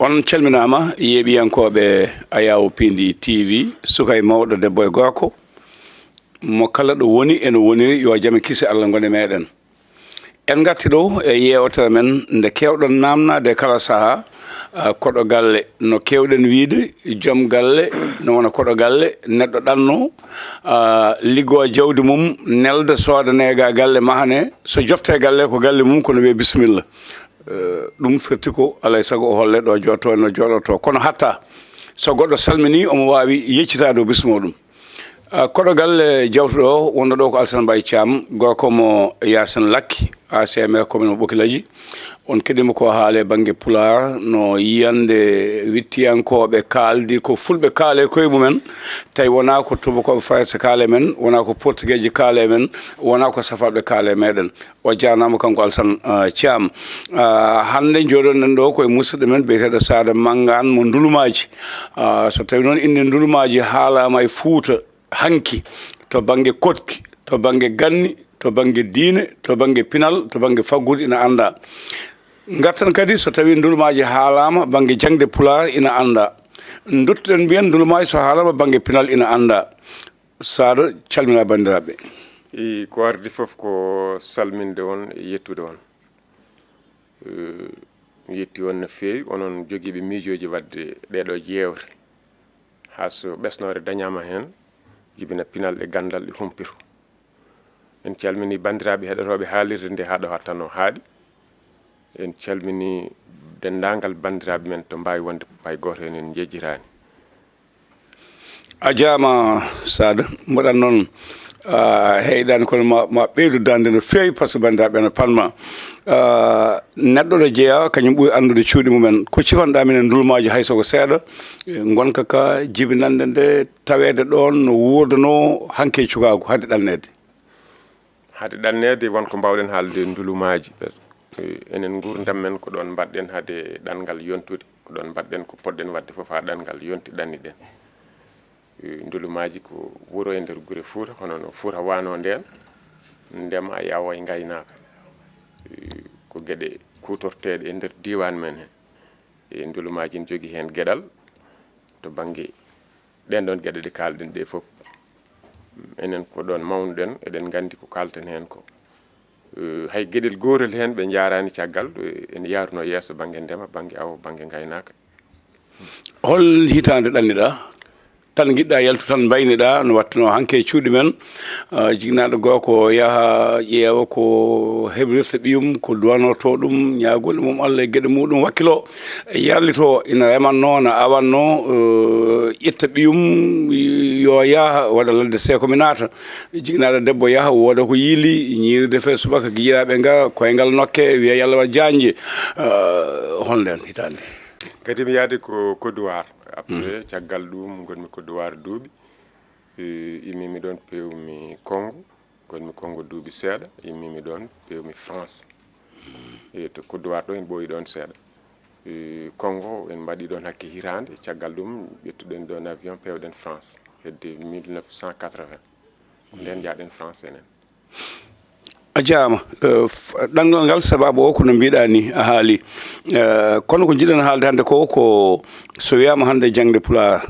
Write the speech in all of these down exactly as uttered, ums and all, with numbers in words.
On calminaama, yeeɓiyankooɓe Ayaawo Piindi T V, suka e mawɗo, debbo e gorko, mo kala ɗo woni e no woniri, yo jam e kise Allah ngon e meeɗen. En ngarti ɗo e yeewtere men nde keewɗon naamnaade kala sahaa, ah, koɗo galle. No keewɗen wiyde, joom galle no wona koɗo galle, neɗɗo ɗanno, ah, liggoo jawdi mum, nelda sooda neega galle mahane, so jofte galle ko galle mum, kono wiye bismilla. Eh, ɗum firti ko alay sago o holle ɗo jooɗotoo, no jooɗotoo. Kono hatta so goɗɗo salminii, omo waawi yeccitaade o bismoo ɗum. Ah, koɗo galle jawtuɗo o, wonɗo ɗo ko Alassane Mbaye Thiam, gorko mo Yaasin Lakki, A C M R commune mo Ɓokilaji. On keɗiima ko haale bannge Pulaar, no yiyannde wittiyankooɓe kaaldi ko Fulɓe kaale koye mumen, tawi wonaa ko Tubakooɓe Farayse kaale men, wonaa ko Portugeeji kaale men, wonaa ko safaaɓe kaale meeɗen. O jaarnaama kanko Alassane, ah, Thiam. Ah, hannde njooɗoɗen ɗo koye musidɗo men biyeteeɗo Saada Manngaan mo Ndulumaaji. Ah, so tawi noon innde Ndulumaaji haalaama e Fuuta hanki, to bannge koɗki, to bannge ganni, to bannge diine, to bannge pinal, to bannge faggudu ina anndaa. Ngarten kadi so tawi Ndulumaaji haalaama bannge jaŋde Pulaar ina anndaa. Nduttuɗen mbiyen Ndulumaaji so haalaama bannge pinal ina anndaa. Saada, calmina banndiraaɓe. I, ko ardi fof ko salminde on e yettude on. Eh, mi yetti on no feewi, onon jogiiɓe miijooji waɗde ɗeeɗo jeewte. Haa so ɓesnoore dañaama heen, jibina pinal e ganndal e humpito. En calmini banndiraaɓe heɗotooɓe haalirde nde haa ɗo hattanoo haaɗi. En calmini denndaangal banndiraaɓe men to mbaawi wonde hay gooto heen en njejjitaani. A jaama, Saada. Mboɗan noon, ah, heyɗaani, kono ma, ma ɓeydu daande no feewi, par ce que banndiraaɓe no panma. Ah, neɗɗo ɗo jeyaa, kañum ɓuri anndude cuuɗi mumen. Ko cifanɗaa minen Ndulumaaji hay so ko seeɗa, eh, ngonka ka, jibinannde nde, taweede ɗoon no wuurdanoo hanki e cukaagu, hade ɗanneede? Hade ɗanneede, won ko mbaawɗen haalde Ndulumaaji, par ce que, eh, enen nguurndam men ko ɗoon mbaɗɗen hade ɗanngal yontude, ko ɗoon mbaɗɗen ko potɗen waɗde fof haa ɗanngal yonti, ɗanniɗen. Eh, Ndulumaaji ko wuro e nder gure Fuuta, hono no Fuuta waanoo ndeen, ndema e awo e ngaynaaka. Eh, ko geɗe kuutorteeɗe e nder diiwaan men heen. E Ndulumaaji ene jogii heen geɗal to bannge ɗeen ɗoon geɗe ɗe kaalɗen ɗe fof. Enen ko ɗoon mawnuɗen, eɗen nganndi ko kaalten heen ko. Eh, hay geɗel gootel heen ɓe njaaraani caggal, eh, ene yaarunoo yeeso bannge ndema, bannge awo, bannge ngaynaaka. Hol hitaande ɗanniɗaa? Tan njiɗɗaa yaltu tan mbayniɗaa no wattunoo hanki e cuuɗi men. Ah, jignaɗo goo ko yaha ƴeewa ko heɓrirta ɓiyum, ko duwanorto ɗum, ñaagonde mum Allah e geɗe muɗum wakkilo. Yarlito ina remanno, na awanno, eh, ƴetta ɓiyum, yo yaha waɗa ladde seeko mi naata. Jignaɗo debbo yaha wooda ko yiili, ñiiri defe subaka, giƴiraaɓe nga, koyngal nokke, wiya yalla waɗ jaanje. Ah, hol nden hitaande? Kadi mi yaadi ko Côte d'Ivoire. Après, caggal ɗum, ngonmi Côte d'Ivoire duuɓi. Eh, immimi ɗoon, peewmi Congo. Ngonmi Congo duuɓi seeɗa, immimi ɗoon, peewmi France. Eh, to Côte d'Ivoire ɗo, en ɓooyi ɗoon seeɗa. Eh, Congo, en mbaɗi ɗoon hakke hitaande. Caggal ɗum, ƴettuɗen ɗoon avion, peewɗen France, hedde mille neuf cent quatre-vingts. Ko ndeen njahɗen France enen. A jaama. Eh, f-, ɗanngal ngal, sababu o ko no mbiɗa ni, a haali. Eh, kono ko njiɗen haalde hannde ko, ko so wiyaama hannde jaŋde Pulaar,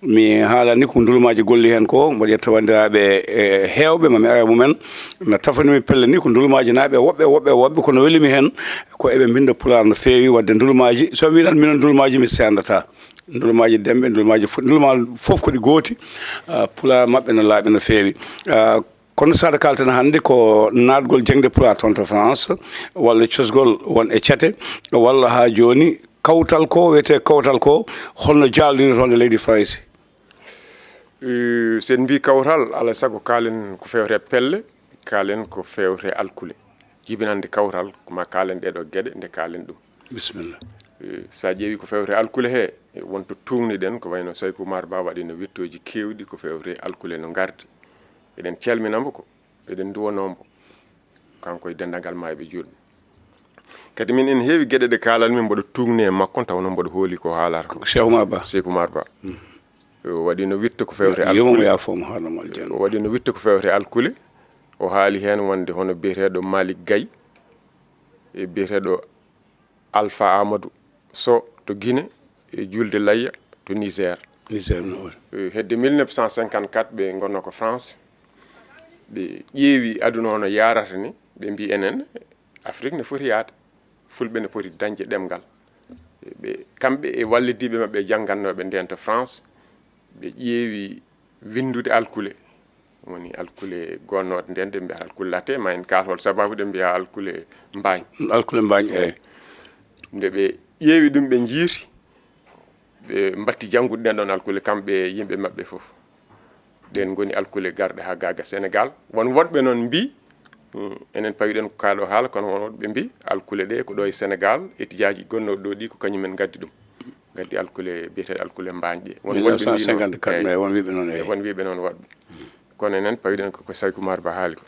mi haalani ko Ndulumaaji golli heen ko, mboɗo yetta wanndiraaɓe, eh, heewɓe, ma mi ara e mumen, na tafani mi pelle ni ko Ndulumaaji naaɓe woɓɓe, woɓɓe, woɓɓe, kono weli mi heen ko eɓe mbinnda Pulaar no feewi, waɗde Ndulumaaji. So mi wiɗan minen Ndulumaaji, mi seendataa. Ndulumaaji Demɓe, Ndulumaaji Fu-, Ndulumaaji fof ko ɗi gooti. Ah, Pulaar maɓɓe no laaɓi no feewi. Ah, Kono so aɗa kaalten hannde ko naatgol jaŋde Pulaar toon to France, walla cosgol won e cate, walla haa jooni kawtal ko wiyetee kawtal ko, holno jaalnirtoo nde leydi Farayse? Eh, so en mbii kawtal, alaa e sago kaalen ko feewte pelle, kaalen ko feewte alkule. Jibinande kawtal, ko ma kaalen ɗee ɗoo geɗe nde kaalen ɗum. Bisimilla. Eh, so a ƴeewi ko feewte alkule he, won to tuugniɗen, ko wayno Sayku Umar Ba waɗi no wittooji keewɗi ko feewte alkule no ngardi. Eɗen calmina mbo ko, eɗen nduwanoo mbo, kanko e denndaangal maayɓe juulɓe. Kadi min ene heewi geɗe ɗe kaalan min, mboɗo tuugni e makko, taw noon mboɗo hooli ko haalata ko. Ko Cheikh Oumar Ba. Cheikh Oumar Ba. Mm. O waɗi no witta ko feewte Yo, yo mo alkule. Yaafo mo haala mo aljanna. O waɗi no witta ko feewte alkule. O haali heen wonde hono biyeteeɗo Malick Gaye, e biyeteeɗo Alpha Amadou, So to Guinée, e julde layya to Niger. Niger no waɗi. Eh, hedde mille neuf cent cinquante-quatre ɓe ngonno ko France. Ɓe ƴeewi aduna o no yaarata ni, ɓe mbi enen Afrique ne foti yaade. Fulɓe ne poti dañde ɗemngal. Ɓe, kamɓe e wallidiiɓe maɓɓe e janngannooɓe ndeen to France, ɓe ƴeewi winndude alkule. Woni alkule gonnooɗe ndeen, ɗe mbiyata alkule latte, ma en kaal hol sababu ɗe mbiya alkule mbaañ. Alkule mbaañ, eey. Nde ɓe ƴeewi ɗum, ɓe njiiti, ɓe mbatti janngude ɗeen ɗoon alkule, kamɓe e yimɓe maɓɓe fof. Ɗeen ngoni alkule garɗe haa gaaga Senegaal. Won woɗɓe noon mbii, mm, enen pawiɗen ko kaa ɗo haala, kono won woɗɓe mbii, alkule ɗe ko ɗo e Senegaal, etijaaji gonnooɗi ɗo ɗi ko kañum en ngaddi ɗum. Ngaddi alkule biyeteeɗe alkule mbaañ ɗe. Won woɗɓe mbii noon. Mille neuf cent cinquante-quatre, eey. Mais won wiiɓe noon, eey. Won wiiɓe noon woɗɓe. Kono enen pawiɗen ko, ko Sayku Maar Ba haali ko.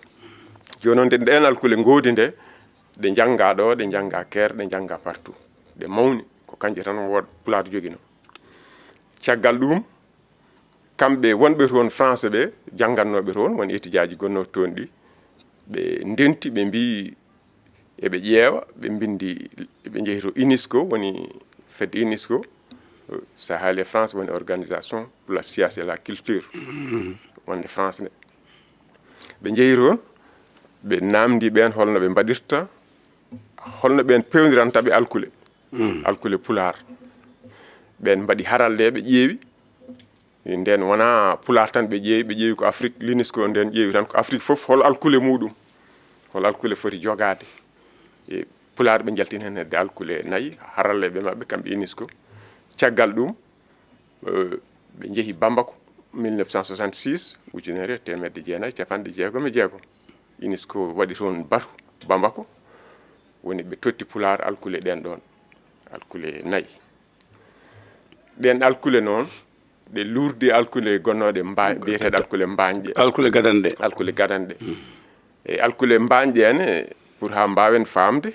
Jooni noon, nde ɗeen alkule ngoodi nde, ɗe njanngaa ɗo, ɗe njanngaa Keer, ɗe njanngaa partout. Ɗe mawni, ko kañƴe tan wood Pulaar joginoo. Caggal ɗum, kamɓe wonɓe toon, Français ɓe, janngannooɓe toon, won etijaaji gonnooɗi toon ɗi, ɓe ndenti, ɓe mbii eɓe ƴeewa, ɓe mbinndi, ɓe njehi to UNESCO, woni fedde UNESCO, so a haali e France, woni Organisation pour la Science et la Culture, wonde France nde. Ɓe njehi toon, ɓe naamndi ɓeen holno ɓe mbaɗirta, holno ɓeen peewniranta ɓe alkule, alkule Pulaar. Ɓeen mbaɗi haralleeɓe, ƴeewi, ndeen wonaa Pulaar tan ɓe ƴeewi, ɓe ƴeewi ko Afrik, l'UNESCO ndeen ƴeewi tan ko Afrik fof, hol alkule muuɗum, hol alkule foti jogaade. E Pulaar ɓe njaltini heen hedde alkule nayi, haralleeɓe maɓɓe, kamɓe UNESCO. Caggal ɗum, eh, ɓe njehi Bamako, mille neuf cent soixante-six, ujunere e teemedde jeenayi e capanɗe jeegom e jeegom. UNESCO waɗi toon batu Bamako, woni ɓe totti Pulaar alkule ɗeen ɗoon, alkule nayi. Ɗeen alkule noon, ɗe luurdi alkule gonnooɗe mbaañ, biyeteeɗe alkule mbaañ ɗe. Alkule gadanɗe. Alkule gadanɗe. E alkule mbaañ ɗe ene, pour haa mbaawen faamde,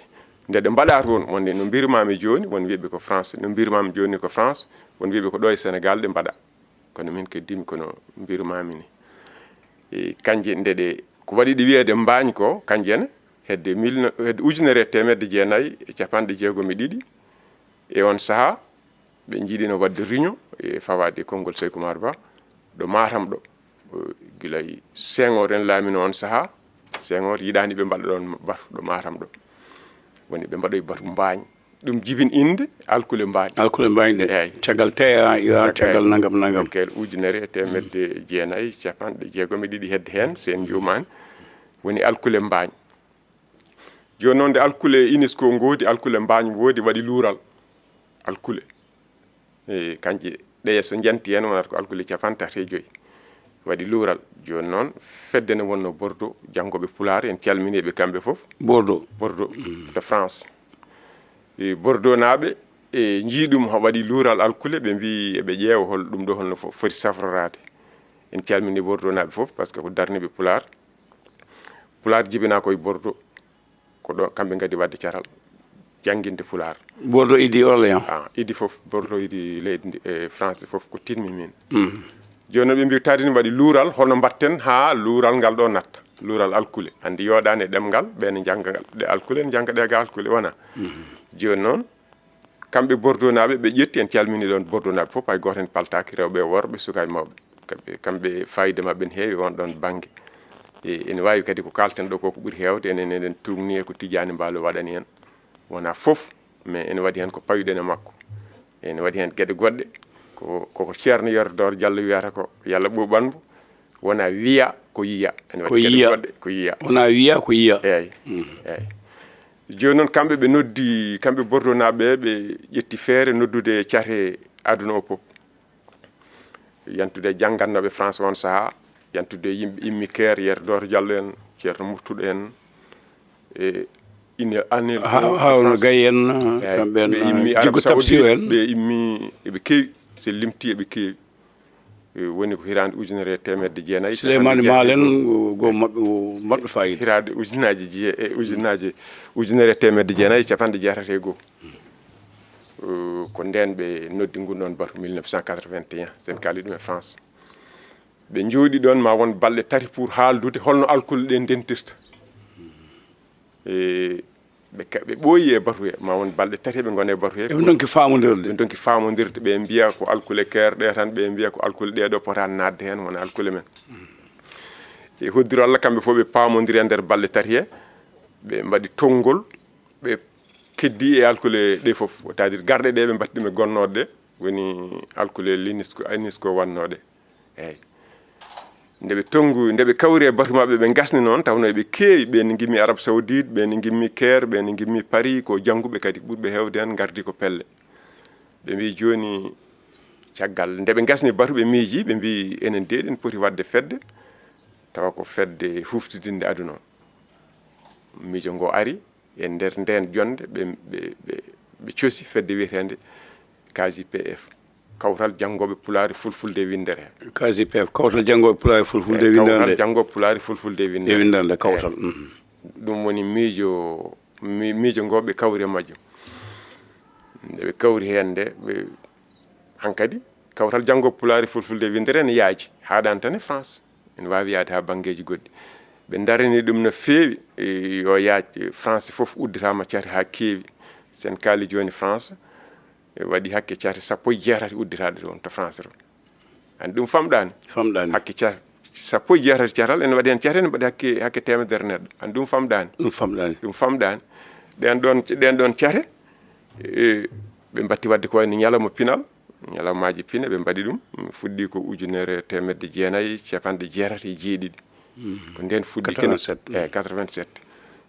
nde ɗe mbaɗaa toon, wonde no mbirmaami jooni, won wiiɓe ko France, no mbirmaami jooni ko France, won wiiɓe ko ɗo e Senegaal ɗe mbaɗaa. Kono min keddimi kono mbirmaami ni. E kanje nde ɗe, ko waɗi ɗe wiyeede mbaañ ko, kanje ene, hedde mille, hedde ujunere e teemedde jeenayi e capanɗe jeegom e ɗiɗi, e on sahaa, ɓe njiɗino waɗde réunion e fawaade e konngol Sayku Maar Ba ɗo Matam ɗo. O, gila e Senghor en laamino on sahaa, Senghor yiɗaani ɓe mbaɗa ɗoon batu ɗo Matam ɗo. Woni ɓe mbaɗoyi batu mbaañ. Ɗum jibini innde alkule mbaañ. Alkule mbaañ ɗe. Eey. Caggal T A I A, caggal nangam nangam. Caggal ujunere e teemedde jeenayi, capanɗe jeegom e ɗiɗi hedde heen, so en njuumaani. Woni alkule mbaañ. Jooni noon, nde alkule UNESCO ngoodi, alkule mbaañ woodi, waɗi luural alkule. E kanje ɗeye so njanti heen, wonata ko alkule capanɗe tati e joy. Waɗi luural. Jooni noon, fedde ne wonnoo Bordeaux, janngooɓe Pulaar, en calminii ɓe kamɓe fof. Bordeaux. Bordeaux, to France. E Bordeaux naaɓe, e njii ɗum, waɗi luural alkule, ɓe mbii eɓe ƴeewa hol ɗum ɗo, holno fo-, foti safroraade. En calminii Bordeaux naaɓe fof, par ce que ko darniiɓe Pulaar. Pulaar jibinaa ko e Bordeaux. Ko ɗo kamɓe ngaddi waɗde caral jannginde Pulaar. Bordeaux idi Orléans. Ah, idi fof, Bordeaux idi leydi ndi, e France fof ko tinmi min. Mm. Jooni noon ɓe mbii taade ne waɗi luural, hono mbaɗten haa luural ngal ɗo natta, luural alkule. Anndi yooɗaani e ɗemngal, ɓe ne njannga ɗe alkule, ne njannga ɗe ga alkule, wona. Mm. Jooni noon, kamɓe Bordeaux naaɓe, ɓe ƴetti, en calmini ɗoon Bordeaux naaɓe fof, hay gooto heen paltaaki, rewɓe e worɓe, sukaaɓe mawɓe. Kamɓe, kamɓe fayida maɓɓe ne heewi on ɗoon bannge. E, ene waawi kadi ko kaalten ɗo ko, ko ɓuri heewde, enen eɗen tuugni e ko Tijjaani Mbaalo waɗani en. Wonaa fof, mais ene waɗi heen ko pawiɗen e makko. Ene waɗi heen geɗe goɗɗe, ko, koko Ceerno Yero Dooro Jallo wiyata ko, Yalla ɓuuɓan mbo, wonaa wiya, ko yiya. Ene waɗi geɗe goɗɗe, ko yiya. Wonaa wiya, ko yiya. Eey, eey. Jooni noon, kamɓe ɓe noddi, kamɓe Bordeaux naaɓe, ɓe ƴetti feere noddude cate aduna o fof. Yantude e janngannooɓe France on sahaa, yantude e yimɓe immi Keer, Yero Dooro Jallo en, Ceerno Murtuɗo en, e ine Anel Ha-, Hawno Gaye en, eey, kamɓe en, ɓe immi Jiggo Arab Tapsir Saoudite, en. Ɓe immi, eɓe keewi, so limti eɓe keewi. E, woni ko hitaande ujunere e teemedde jeenayi e Suleymaani Maal en, go maɓɓe, o maɓɓe fayida. Hitaande ujunaaji jee-, e ujunaaji, ujunere e teemedde jeenayi e capanɗe jeetati e goo. E, ko ndeen ɓe noddi ngun ɗoon batu mille neuf cent quatre-vingt-un, sen kaali ɗum e France. Ɓe njooɗi ɗoon ma won balɗe tati pour haaldude holno alkule ɗe ndentirta. E, Ɓe ka- ɓe ɓooyi e batu he, ma won balɗe tati ɓe ngona e batu he. Eɓe ndonki faamondirde. Ɓe ndonki faamondirde, ɓe mbiya ko alkule keerɗe tan, ɓe mbiya ko alkule ɗee ɗo potaani naatde heen, wona alkule men. E hoddiro Allah, kamɓe fof ɓe paamondiri e nder balɗe tati he, ɓe mbaɗi tonngol, ɓe keddi e alkule ɗe fof, c'est-à-dire garɗe ɗe ɓe mbaɗi ɗum e gonnooɗe ɗe, woni alkule l'UNESCO, UNESCO wannooɗe. Eeyi. Nde ɓe tonngu, nde ɓe kawri e batu maɓɓe, ɓe ngasni noon, tawnoo eɓe keewi, ɓeen ngimmi Arabie Saoudite, ɓeen ngimmi Caire, ɓeen ngimmi Paris, ko jannguɓe kadi ɓurɓe heewde heen ngardi ko pelle. Ɓe mbii jooni, caggal nde ɓe ngasni batu, ɓe miiji, ɓe mbii enen de eɗen poti waɗde fedde, tawa ko fedde huftidinde aduna o. Miijo ngo ari, e nder ndeen jonnde, ɓe, ɓe, ɓe, ɓe cosi fedde wiyeteende K J P F, Kawtal Janngooɓe Pulaar e Fulfulde e Winndere. K J P F, Kawtal Janngooɓe Pulaar e Fulfulde e Winndere. Kawtal Janngooɓe Pulaar e Fulfulde e Winndere. E Winndere, kawtal. Mhm. Ɗum woni miijo, mi-, miijo ngo ɓe kawri e majjum. Nde ɓe kawri heen nde, ɓe, hankadi, Kawtal Janngooɓe Pulaar e Fulfulde e Winndere ene yaaji, haaɗaani tan e France. Ene waawi yahde haa banngeeji goɗɗi. Ɓe ndarani ɗum no feewi, e, yo yaaj, e, France fof udditaama cate haa keewi. Sen kaali jooni France, e, waɗi hakke cate sappo e jeetati udditaaɗe toon to France to. Anndi ɗum famɗaani? Famɗaani. Hakke cate sappo e jeetati catal, ene waɗi heen cate, ene mbaɗi hakke, hakke teemedere neɗɗo. Anndi ɗum famɗaani? Ɗum famɗaani. Ɗum famɗaani. Ɗeen ɗoon, ɗeen ɗoon cate, e, ɓe mbatti waɗde ko wayno ñalawma pinal. Ñalawmaaji pine ɓe mbaɗi ɗum, fuɗɗi ko ujunere teemedde jeenayi e capanɗe jeetati e jeeɗiɗi. Mhm. Ko ndeen fuɗɗi kene, quatre-vingt-sept. Eeyi, quatre-vingt-sept.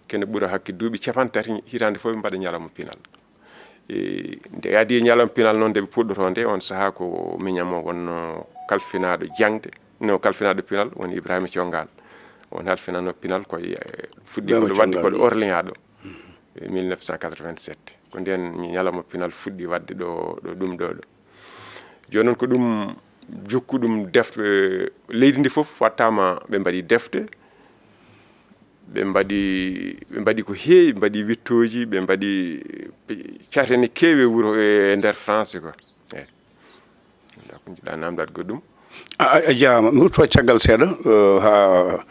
Kene ɓura hakke duuɓi capanɗe tati, hitaande fof ɓe mbaɗa ñalawma pinal. E, nde adii ñalawma pinal noon, nde ɓe puɗɗotoo nde, oon sahaa ko miñam o wonnoo kalfinaaɗo jaŋde, no kalfinaaɗo pinal, woni Ibrahima Congaan. Oon halfinanoo pinal koye, e, fuɗɗi ko ɗo waɗde ko ɗo Orléans ɗo. Mhm. E mille neuf cent quatre-vingt-sept. Ko ndeen ñalawma pinal fuɗɗi waɗde ɗo, ɗo ɗum ɗo ɗo. Jooni noon ko ɗum jokku ɗum defte, leydi ndi fof wattaama, ɓe mbaɗi defte, ɓe mbaɗi, ɓe mbaɗi ko heewi, ɓe mbaɗi wittooji, ɓe mbaɗi cate ne keewi e wuro, e nder France quoi. Eeyi. Ndaa ko njiɗɗaa naamndaade ko ɗum. A, a, a jaaraama. Mi rutto caggal seeɗa, eh, haa,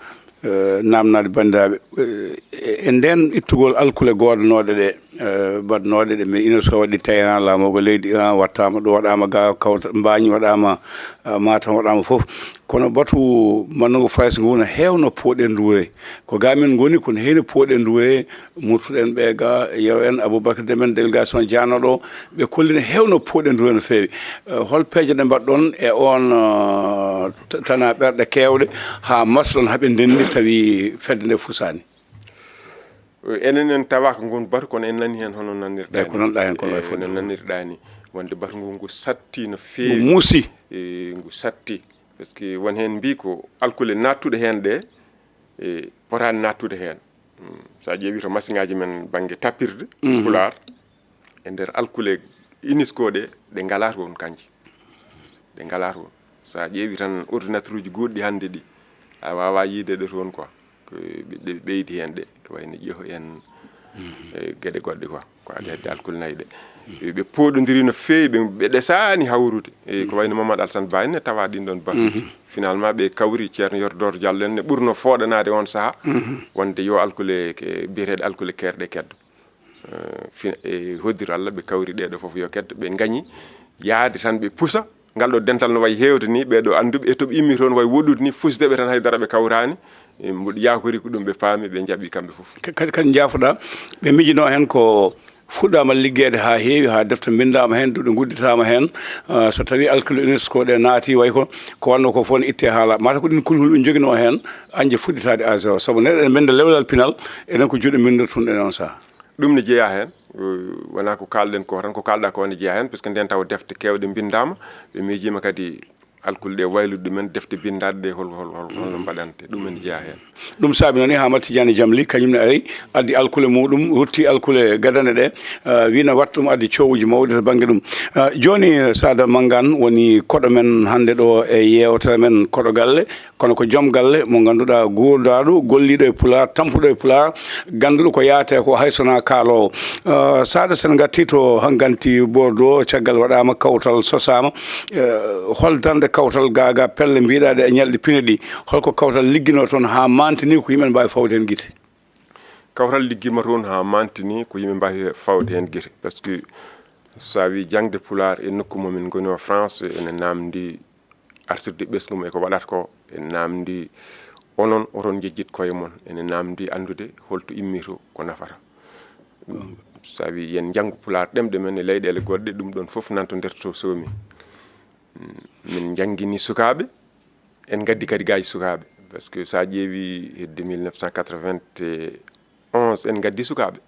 eh, naamnaade banndiraaɓe. Eh, e ndeen ittugol alkule goodanooɗe ɗe, eh, mbaɗnooɗe ɗe, mi UNESCO waɗi terrain laamorgo leydi Iran, wattaama ɗo, waɗaama ga Kawta, Mbaañ waɗaama, eh, Matam waɗaama fof. Kono batu mannungo Faris ngu no heewno pooɗe nduure. Ko ga min ngoni, kono heyno pooɗe nduure, murtuɗen ɓe ga, yew en Aboubacar Dem en délégation jaanooɗo, ɓe kollina heewno pooɗe nduure no feewi. Eh, hol peeje ɗe mbaɗɗon e oon, eh, t-, tana ɓerɗe keewɗe haa masɗon haɓe ndenndi tawi fedde nde fusaani? Enen en tawaaka ngun batu, kono en nani heen hono nanirɗaa. Eeyi, ko nanɗaa heen, kono e fof enen nanirɗaa ni. Wonde batu ngu, ngu satti no feewi. Ngu muusi. E, ngu satti. Parce que won heen mbii ko alkule naattuɗe heen ɗe, e, potaani naattude heen. Mm, so a ƴeewi to masiŋaaji men bannge tappirde, mhm, Pulaar, e nder alkule UNESCO ɗe, ɗe ngalaa toon kañje. Ɗe ngalaa toon. So a ƴeewi tan ordinateur uji goɗɗi hannde ɗi, a waawaa yiide ɗe toon quoi. Ko ɓe, ɓe ɓeydi heen ɗe, ko wayno ƴeho en, mhm, e geɗe goɗɗe quoi. Ko adii hedde alkule nayi ɗe. Ɓe, ɓe pooɗondiri no feewi, ɓe, ɓe ɗesaani hawrude. E ko wayno Mamadou Alassane Ba en ne tawa ɗin ɗon batuuji. Mhm. Finalement, ɓe kawri Ceerno Yordor Diallo en ne ɓurno fooɗanaade on sahaa. Mhm. Wonde yo alkule ke, biyeteeɗe alkule keerɗe keddo. Eh, fin-, e hoddiro Allah, ɓe kawri ɗee ɗoo fof yo keddo, ɓe ngañi yaade tan ɓe pusa. Ngal ɗoo dental no wayi heewde ni, ɓee ɗoo annduɓe e to ɓe immi toon wayi woɗɗude ni, fusde ɓe tan, haydara ɓe kawraani. E mboɗo yaakori ko ɗum ɓe paami, ɓe njaɓi kamɓe fof. Ka-, kadi, kadi njaafo-ɗaa, ɓe miijinoo heen ko fuɗɗaama liggeede haa heewi, haa defte mbinndaama heen, duɗe ngudditaama heen. Ah, so tawii alkule UNESCO ɗe naati, wayi ko, ko wannoo ko fof ne ittee haa laaɓa. Mataw ko ɗiin kulhuli ɓe njoginoo heen, añde fuɗɗitaade à zéro. Sabu neɗɗo ene mbinnda lewlal pinal, enen ko juuɗe mbinndirtun ɗen on sahaa. Ɗum ne jeyaa heen, eh, wonaa ko kaalɗen ko tan, ko kaalɗaa ko ne jeyaa heen, parce que ndeen tawa defte keewɗe mbinndaama, ɓe miijiima kadi alkule ɗe waylude ɗumen, defte binndaaɗe ɗe hol, hol, hol, holno mbaɗante, ɗum ne jeyaa heen. Ɗum saabi noon Hammat Tidiane Jamli, kañum ne ari, addi alkule muɗum, rutti alkule gadane ɗe, eh, wii na watta ɗum addi coowuuji mawɗi to bannge ɗum. Eh, jooni, eh, Sada Mangane woni koɗo men hannde ɗo e yeewtere men Koɗo Galle. Kono ko joom galle mo ngannduɗaa, guurdaaɗo, golliiɗo e Pulaar, tampuɗo e Pulaar, gannduɗo ko yaate ko hay so wonaa kaaloowo. Ah, Sada, sen ngartii to Hanganti Bordeaux, caggal waɗaama kawtal sosaama. Eh, hol darnde kawtal gaa gaa pelle mbiɗaa ɗe e ñalɗi pine ɗi? Holko kawtal ligginoo toon haa maantini ko yimɓe mbaawi fawde heen gite? Kawtal liggiima toon haa maantini ko yimɓe mbaawi fawde heen gite. Parce que so a wii jaŋde Pulaar e nokku mo min ngoni o France, ene naamndi artirde ɓesngu mum e ko waɗata ko, ene naamndi onon oɗon njejjit koye mon, ene naamndi anndude holto immi to, ko nafata. So a wii yen njanngu Pulaar ɗemɗe men e leyɗeele goɗɗe, ɗum ɗoon fof nanto nder to soomi. Min njanngini sukaaɓe, en ngaddi kadi gaaji sukaaɓe. Parce que so a ƴeewi hedde mille neuf cent quatre-vingt-onze, en ngaddi sukaaɓe.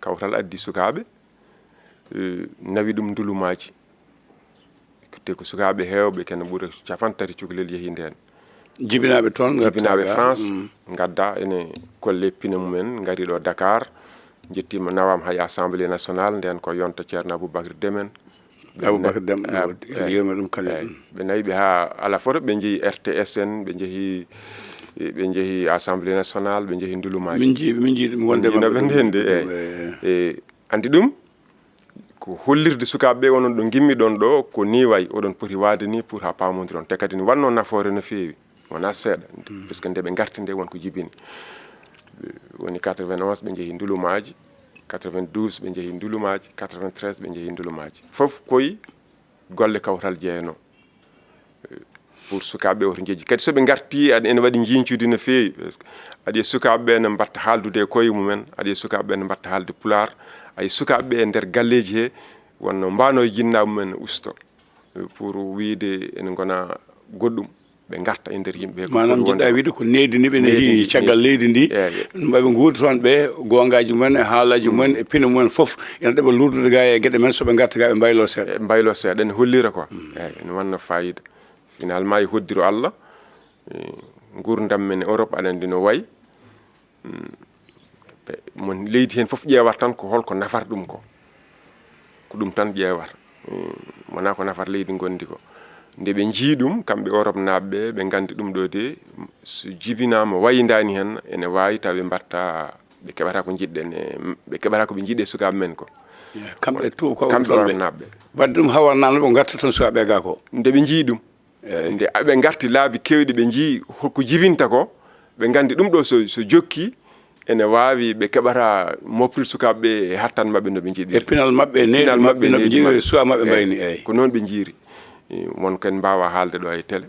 Kawtal addi sukaaɓe, eh, nawi ɗum ndulumaaji. Te ko sukaaɓe heewɓe, kene ɓura capanɗe tati cukalel yehii ndeen. Jibinaaɓe toon, ngartaa Jibinaaɓe ga. France, Mm. ngadda ene kolle pine mumen, ngari ɗo Dakar, njettiima nawaama hay Assemblée nationale, ndeen ko yonta Ceerno Aboubacry Demen. Aboubacry Dem, Ah, wadde, eh, yewmi ɗum kañum. Eh, ɓe nawi ɓe haa ala foto, ɓe njehi R T S en, ɓe njehi, ɓe njehi Assemblée nationale, ɓe njehi ndulumaaji. Min njii, min njii ɗum wonde Min njii maɓɓe no ɓe ɗum. Ndeen de, eh. Eh, eh, anndi ɗum, ko hollirde sukaaɓe ɓe, onon ɗo ngimmi ɗon ɗo, ko ni wayi, oɗon poti waade ni pour haa paamondiron. Te kadi ne wannoo nafoore no feewi, wonaa seeɗa. Mm. Parce que nde ɓe ngarti nde, won ko jibini. Woni quatre-vingt-onze ɓe njehi ndulumaaji, quatre-vingt-douze ɓe njehi ndulumaaji, quatre-vingt-treize ɓe njehi ndulumaaji. Fof koye golle kawtal jeyanoo. Pour sukaaɓe ɓe woto njejji. Kadi so ɓe ngarti, aɗa, ene waɗi njiiñcuuɗi no feewi. Parce que aɗa yiya sukaaɓe ɓe ne mbaɗta haaldude e koye mumen, aɗa yiya sukaaɓe ɓe ne mbaɗta haalde Pulaar, aɗa yiya sukaaɓe ɓe e nder galleeji he, wonno mbaano e jinnaaɓe mumen ne usto. Pour wiyde ene ngona goɗɗum, ɓe ngarta e nder yimɓe he. Ko Maanaam, foti wonde jiɗɗa ko. Wiide ko needi ndi ɓe needi, needi caggal needi. Leydi ndi, Eeyi. Mbaɓe nguuri toon ɓe, goongaaji mumen e haalaaji mumen e pine mumen fof, ene ɗeɓa luutnude ga e geɗe men, so ɓe ngarti ga ɓe mbayloo seeɗa. E, mbayloo seeɗa, ene hollira quoi. Mm. Eeyi, ene wanna fayida. Finalement, e hoddiro Allah, e, nguurndam men e Europe, aɗa anndi no wayi. Mm. Ɓe, mon leydi heen fof ƴeewata tan ko holko nafata ɗum ko. Ko ɗum tan ƴeewata. Mm, wonaa ko nafata leydi ngondi ko. Nde ɓe njii ɗum, kamɓe Europe naaɓe ɓe, ɓe nganndi ɗum ɗo de, so jibinaama wayindaani heen, ene waawi taw ɓe mbaɗta, ɓe keɓata ko njiɗɗen e, ɓe keɓata ko ɓe njiɗi e sukaaɓe men ko. Kamɓe to, ko kamɓe toon ɓe. Europe naaɓe ɓe. Waɗde ɗum hawarnaano ɓe ngarta toon sukaaɓe ga ko. Nde ɓe njii ɗum, Eeyi. Nde ɓe ngarti laabi keewɗi, ɓe njii holko jibinta ko, ɓe nganndi ɗum ɗo so, so jokki, ene waawi ɓe keɓata mofrude sukaaɓe ɓe e hattan maɓɓe no ɓe njiɗiri. E pinal maɓɓe, needi maɓɓe, no ɓe njiɗiri, suwaa maɓɓe mbayni, eeyi. Ko noon ɓe njiiri. Eh, won ko en mbaawaa haalde ɗo e télé,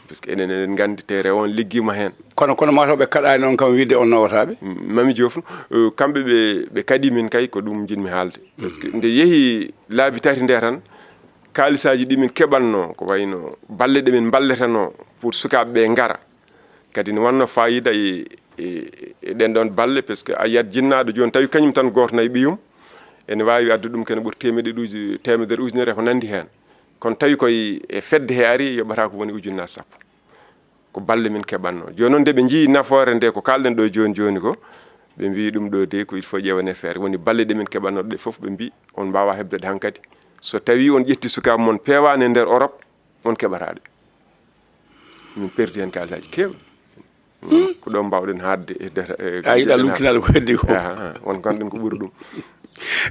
parce que enen, eɗen nganndi terrain on liggiima heen. Kono, kono mataw ɓe kaɗaani on kam wiide on nawataaɓe? Mm, Mami Diouf, eh, kamɓe ɓe, ɓe kaɗi min kay, ko ɗum njiɗmi haalde. Parce que nde yehi laabi tati nde tan, kaalisaaji ɗi min keɓatnoo, ko wayno balle ɗe min mballetanoo pour sukaaɓe ɓe ngara, kadi ne wanno fayida e, e, e ɗen ɗon balle, parce que a yiyat jinnaaɗo jooni, tawi kañum tan gooto nayi ɓiyum, ene waawi addude ɗum kene ɓuri teemedere uji-, teemedere ujunere e ko nanndi heen. Kono tawi koye e fedde he ari, yoɓata ko woni ujunnaaji sappo. Ko balle min keɓatnoo. Jooni noon, nde ɓe njii nafoore nde ko kaalɗen ɗo jooni jooni ko, ɓe mbii ɗum ɗo de ko il faut ƴeewane feere. Woni balle ɗe min keɓatnoo ɗe fof, ɓe mbii on mbaawaa heɓde ɗe hankadi. So tawii on ƴetti sukaaɓe mon peewaani e nder Europe, on keɓataa ɗe. Min perdi heen kaalisaaji keewɗi. Ko ɗo mbaawɗen haaɗde e deta-, e A yiɗa lunkinaade ko heddi ko. Aha, aha. On ngannden ko ɓuri ɗum.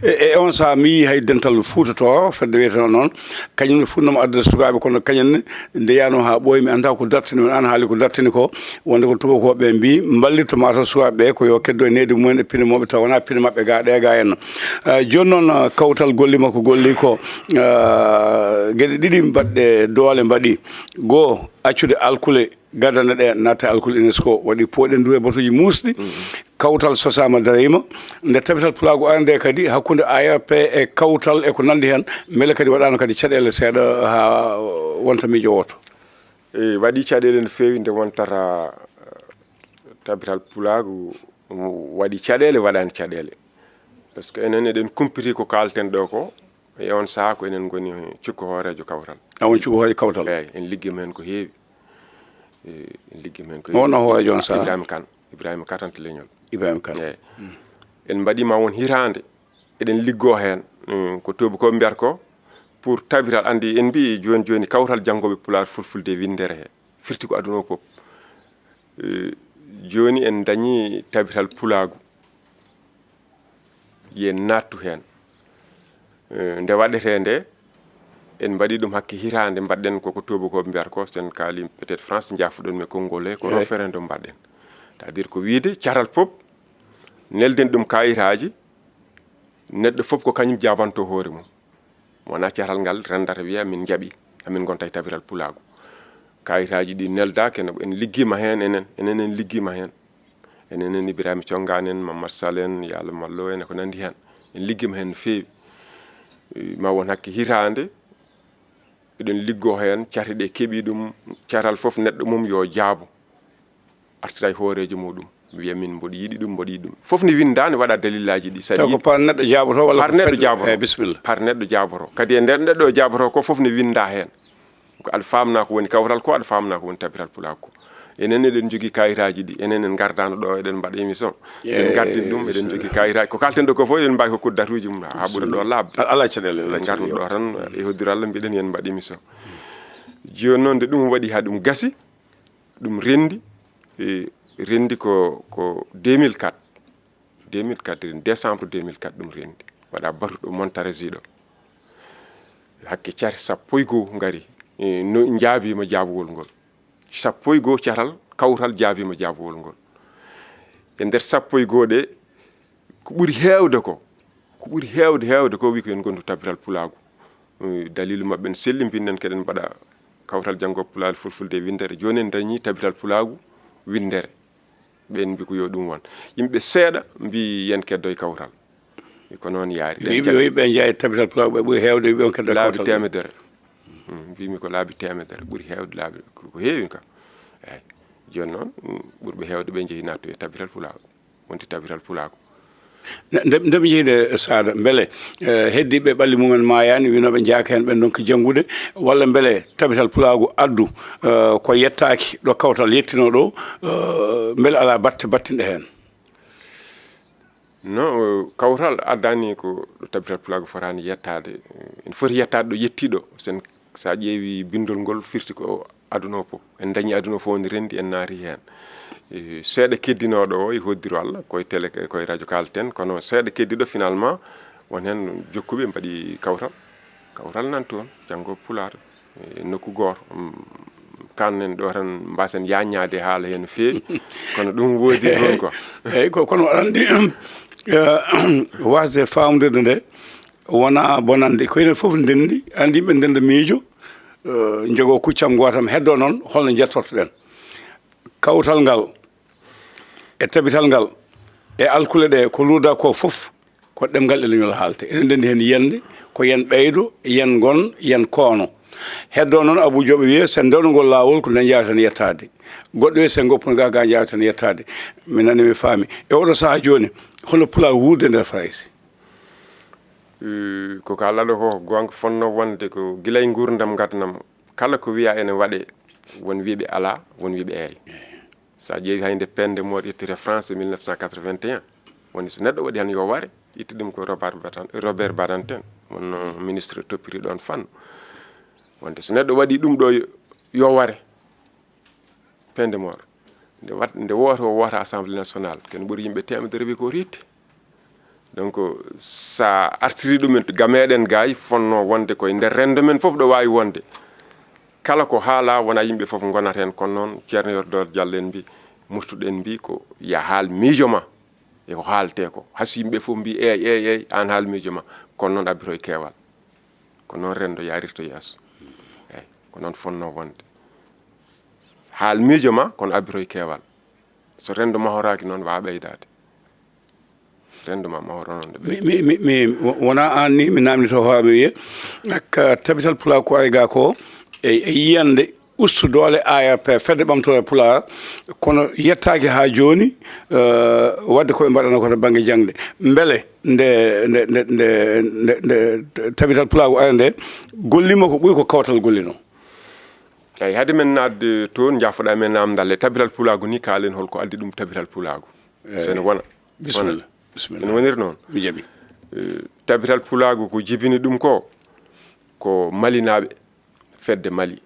E, e on sahaa, mi yii hay dental Fuuta to, fedde wiyeteno noon, kañum ne fuɗnoma addude sukaaɓe, kono kañum ne nde yaano haa ɓooyi, mi anndaa ko dartini, on aan haali ko dartini ko, wonde ko tubakooɓe mbii mballitto mataw sukaaɓe ɓe ko yo keddo e needi mumen e pine mumen, tawa wonaa pine maɓɓe ga ɗe ga henno. Eh, jooni noon, eh, kawtal golli makko golli ko, eh, geɗe ɗiɗi mbaɗɗe doole mbaɗi. Goo, accude alkule gadane ɗe natta alkule UNESCO, waɗi pooɗe nduwe batuuji muusɗi. Kawtal sosaama, dariima. Nde tabital pulaagu arande kadi, hakkunde A R P e kawtal e ko nanndi heen, mbele kadi waɗaano kadi caɗeele seeɗa haa wonta miijo wooto? E, waɗi caɗeele no feewi nde wontata, eh, tabital pulaagu waɗi caɗeele, waɗaani caɗeele. Parce que enen eɗen kumpiti ko kaalten ɗo ko, e on sahaa ko enen ngoni cukko hooreejo kawtal. A won cukko hooreejo kawtal? Eeyi, en liggiima heen ko heewi. E, en liggiima heen ko heewi. Mo wonno hooreejo on sahaa? Ibrahima Kane, Ibrahima Katante Leñol. Ibrahima Kane. Eeyi. En mbaɗiima won hitaande, eɗen liggoo heen, mm, ko tuubakooɓe mbiyata ko, pour tabital, anndi en mbii jooni jooni kawtal janngooɓe pulaar fulfulde e winndere he, firti ko aduna o fof. Eh, jooni en ndañii tabital pulaagu, yen naattu heen. Eh, nde waɗetee nde, en mbaɗii ɗum hakke hitaande, mbaɗɗen ko, ko tuubakooɓe mbiyata ko, so en kaali peut-être France, njaafoɗon mi e konngol he, ko Eeyi. Référendum mbaɗɗen. C'est-à-dire ko wiyde catal fof Nelden ɗum kaayitaaji, neɗɗo fof ko kañum jaabanto hoore mum. Wonaa caral ngal renndata wiya min njaɓi, amin ngonta e tabiral pulaagu. Kaayitaaji ɗi neldaaka, en, en liggiima heen enen, enen en liggiima heen. Enen en Ibrahima Congaan en, Mamadou Sall en, Yaala Mallo en, e ko nanndi heen. En liggiima heen no feewi. Eh, ma won hakke hitaande, eɗen liggoo heen, cate ɗe keɓi ɗum, caral fof neɗɗo mum yo jaabo. Artira e hooreejo muɗum, wiya min mboɗo yiɗi ɗum, mboɗo yiɗi ɗum. Fof ne winndaa, ne waɗa dalillaaji ɗi. Saɗa taw ko yiɗi par neɗɗo jaaboto walla par ko neɗɗo fedde? Jaaboto. Eh, bisimilla. Par neɗɗo jaaboto. Kadi e nder neɗɗo o jaaboto ko fof ne winndaa heen. Ko aɗa faamna ko woni kawral ko, aɗa faamna ko woni tabiral pulaagu ko. Enen eɗen njogii kayitaaji ɗi. Enen en ngardaano ɗo, eɗen mbaɗa émission. So en Eh, ngardin ɗum, eɗen so njogii kayitaaji. Ko kalten ɗo ko fof, eɗen mbaawi hokkude datuuji mum, haa ɓura ɗo laaɓde. Ala caɗeele, ala ngarno caɗeele. Ɗo tan, e hoddiro Allah, mbiɗen yen mbaɗ émission. Jooni noon, nde ɗum waɗi haa ɗum gasi, ɗum renndi, e, renndi ko, ko deux mille quatre. Deux mille quatre, décembre deux mille quatre, ɗum renndi. Waɗa batu ɗo Montargis ɗo. Hakke cate sappo e goo ngari, e, no njaabiima jaabugol ngol. Sappo e goo catal, kawtal jaabiima jaabugol ngol. E nder sappo e goo ɗe, ko ɓuri heewde ko, ko ɓuri heewde, heewde ko, wi ko en ngontu tabiral pulaagu. Eh, daliilu maɓɓe ne selli, mbiɗen keɗen mbaɗa kawtal janngo pulaar, fulfulde e winndere. Jooni en dañii tabiral pulaagu winndere. Ɓeen mbi ko yo ɗum won. Yimɓe seeɗa mbi yen keddo e kawtal. Ko noon yaari. Ɓe ɗen yimɓe, ɓe njeyaa e tabital pulaagu, ɓe ɓuri heewde, ɓe on keddo laabi kawtal. Teemedere. Hmm, mbimi ko laabi teemedere, ɓuri heewde laabi, ko, ko heewi ka. Eeyi. Jooni noon, hmm, ɓurɓe heewde ɓe njehi nattu e tabital pulaagu. Wonti tabital pulaagu. Nde, nde, nde mi jeyi nde, Saada, mbele, eh, heddiiɓe ɓalli mumen maayaani, winooɓe njaaka heen ɓen ɗon ko janngude, walla mbele tabital pulaagu addu, eh, ko yettaaki ɗo kawtal yettinoo ɗo, eh, mbele alaa batte battinɗe heen? No, eh, kawtal addaani ko ɗo tabital pulaagu fotaani yettaade. En foti yettaade ɗo yettii ɗo. Sen, so a ƴeewi binndol ngol firti ko aduna o fof. En dañi aduna o fof woni renndi, en naati heen. Eh, seeɗa keddinooɗo o e hoddiro Allah, koye télé, koye radio kalten, kono seeɗa keddiiɗo finalement, won heen jokkuɓe mbaɗi kawtal. Kawtal nan toon, janngo pulaar. E nokku gooto, mm, kannen ɗo tan mbaasen yaññaade haala heen no feewi, kono ɗum woodi toon ko. Eeyi, ko, kono aɗa anndi, eh, waasde faamdude nde wonaa bonande, ko enen fof ndenndi, aɗa anndi yimɓe ndennda miijo, eh, njogoo kuccam gootam, heddoo noon holno njettortoɗen. Kawtal ngal, e tabital ngal, e alkule ɗe, ko luurda ko fof, ko ɗemngal e leñol haalte. Enen ndenndi heen yiyannde, ko yen ɓeydo, yen ngon, yen koono. Heddoo noon, Abuu Joob wiye, sen ndewno ngol laawol, ko nden njaaweten yettaade. Goɗɗo wiye, sen ngoppuno ga, ga njaaweten yettaade. Mi nani, mi faami. E oɗo sahaa jooni, hono pulaagu wuurde nder Farayse? Eh, ko kaalɗaa ɗo ko goonga, fotnoo wonde ko gila e nguurndam ngadnam. Kala ko wiyaa ene waɗee, won wiyɓe alaa, won wiyɓe eey. So a ƴeewi hay nde peine de mort ittete France mille neuf cent quatre-vingt-un, woni so neɗɗo waɗi tan yo ware, itti ɗum ko Robert Badan-, Robert Badinter, wonno ministre toppiri ɗoon fannu. Wonde so neɗɗo waɗi ɗum ɗo yo, yo ware, peine de mort. Nde wat-, nde wooto o woota Assemblée nationale, ken ɓuri yimɓe teemedere wi ko riitte. Donc, sa artiri ɗumen ga meɗen gaay, fotnoo wonde koye nder renndo men fof ɗo waawi wonde. Kala ko haala wona yimɓe fof ngonata heen, kono noon Ceerno Yero Dool Jallo en mbi, murtuɗen mbi ko ya haal miijo ma e ko haaltee ko. Hay so yimɓe fof mbi eey, eey, eey, aan haal miijo ma, kono noon abbitoy keewal. Ko noon renndo yaarirta yeeso. Eey, ko noon fotnoo wonde. Haal miijo ma, kono abbitoy keewal. So renndo mahoraaki noon, waawa ɓeydaade. Renndo ma mahoro noon nde mi, mi, mi, mi, wo-, wonaa aan ni mi naamnito hoore mi wiye, ka tabital pulaagu ko ari ga ko, e, e yiyannde ustu doole A R P, Fedde Ɓamtoore Pulaar, kono yettaaki haa jooni, eh, waɗde ko ɓe mbaɗanoo ko to bannge jaŋde. Mbele nde, nde, nde tabital pulaagu ari nde, golliima ko ɓuri ko kawtal gollinoo? Eey, hade men naatde toon, njaafoɗaa men naamndal e tabital pulaagu ni, kaalen hol ko addi ɗum tabital pulaagu. Eey. So ene wona. Bisimilla. Wona. Bisimilla. Ene woniri noon. Mi jaɓi. Eh, tabital pulaagu ko jibini ɗum ko, ko Malinaaɓe, fedde Mali.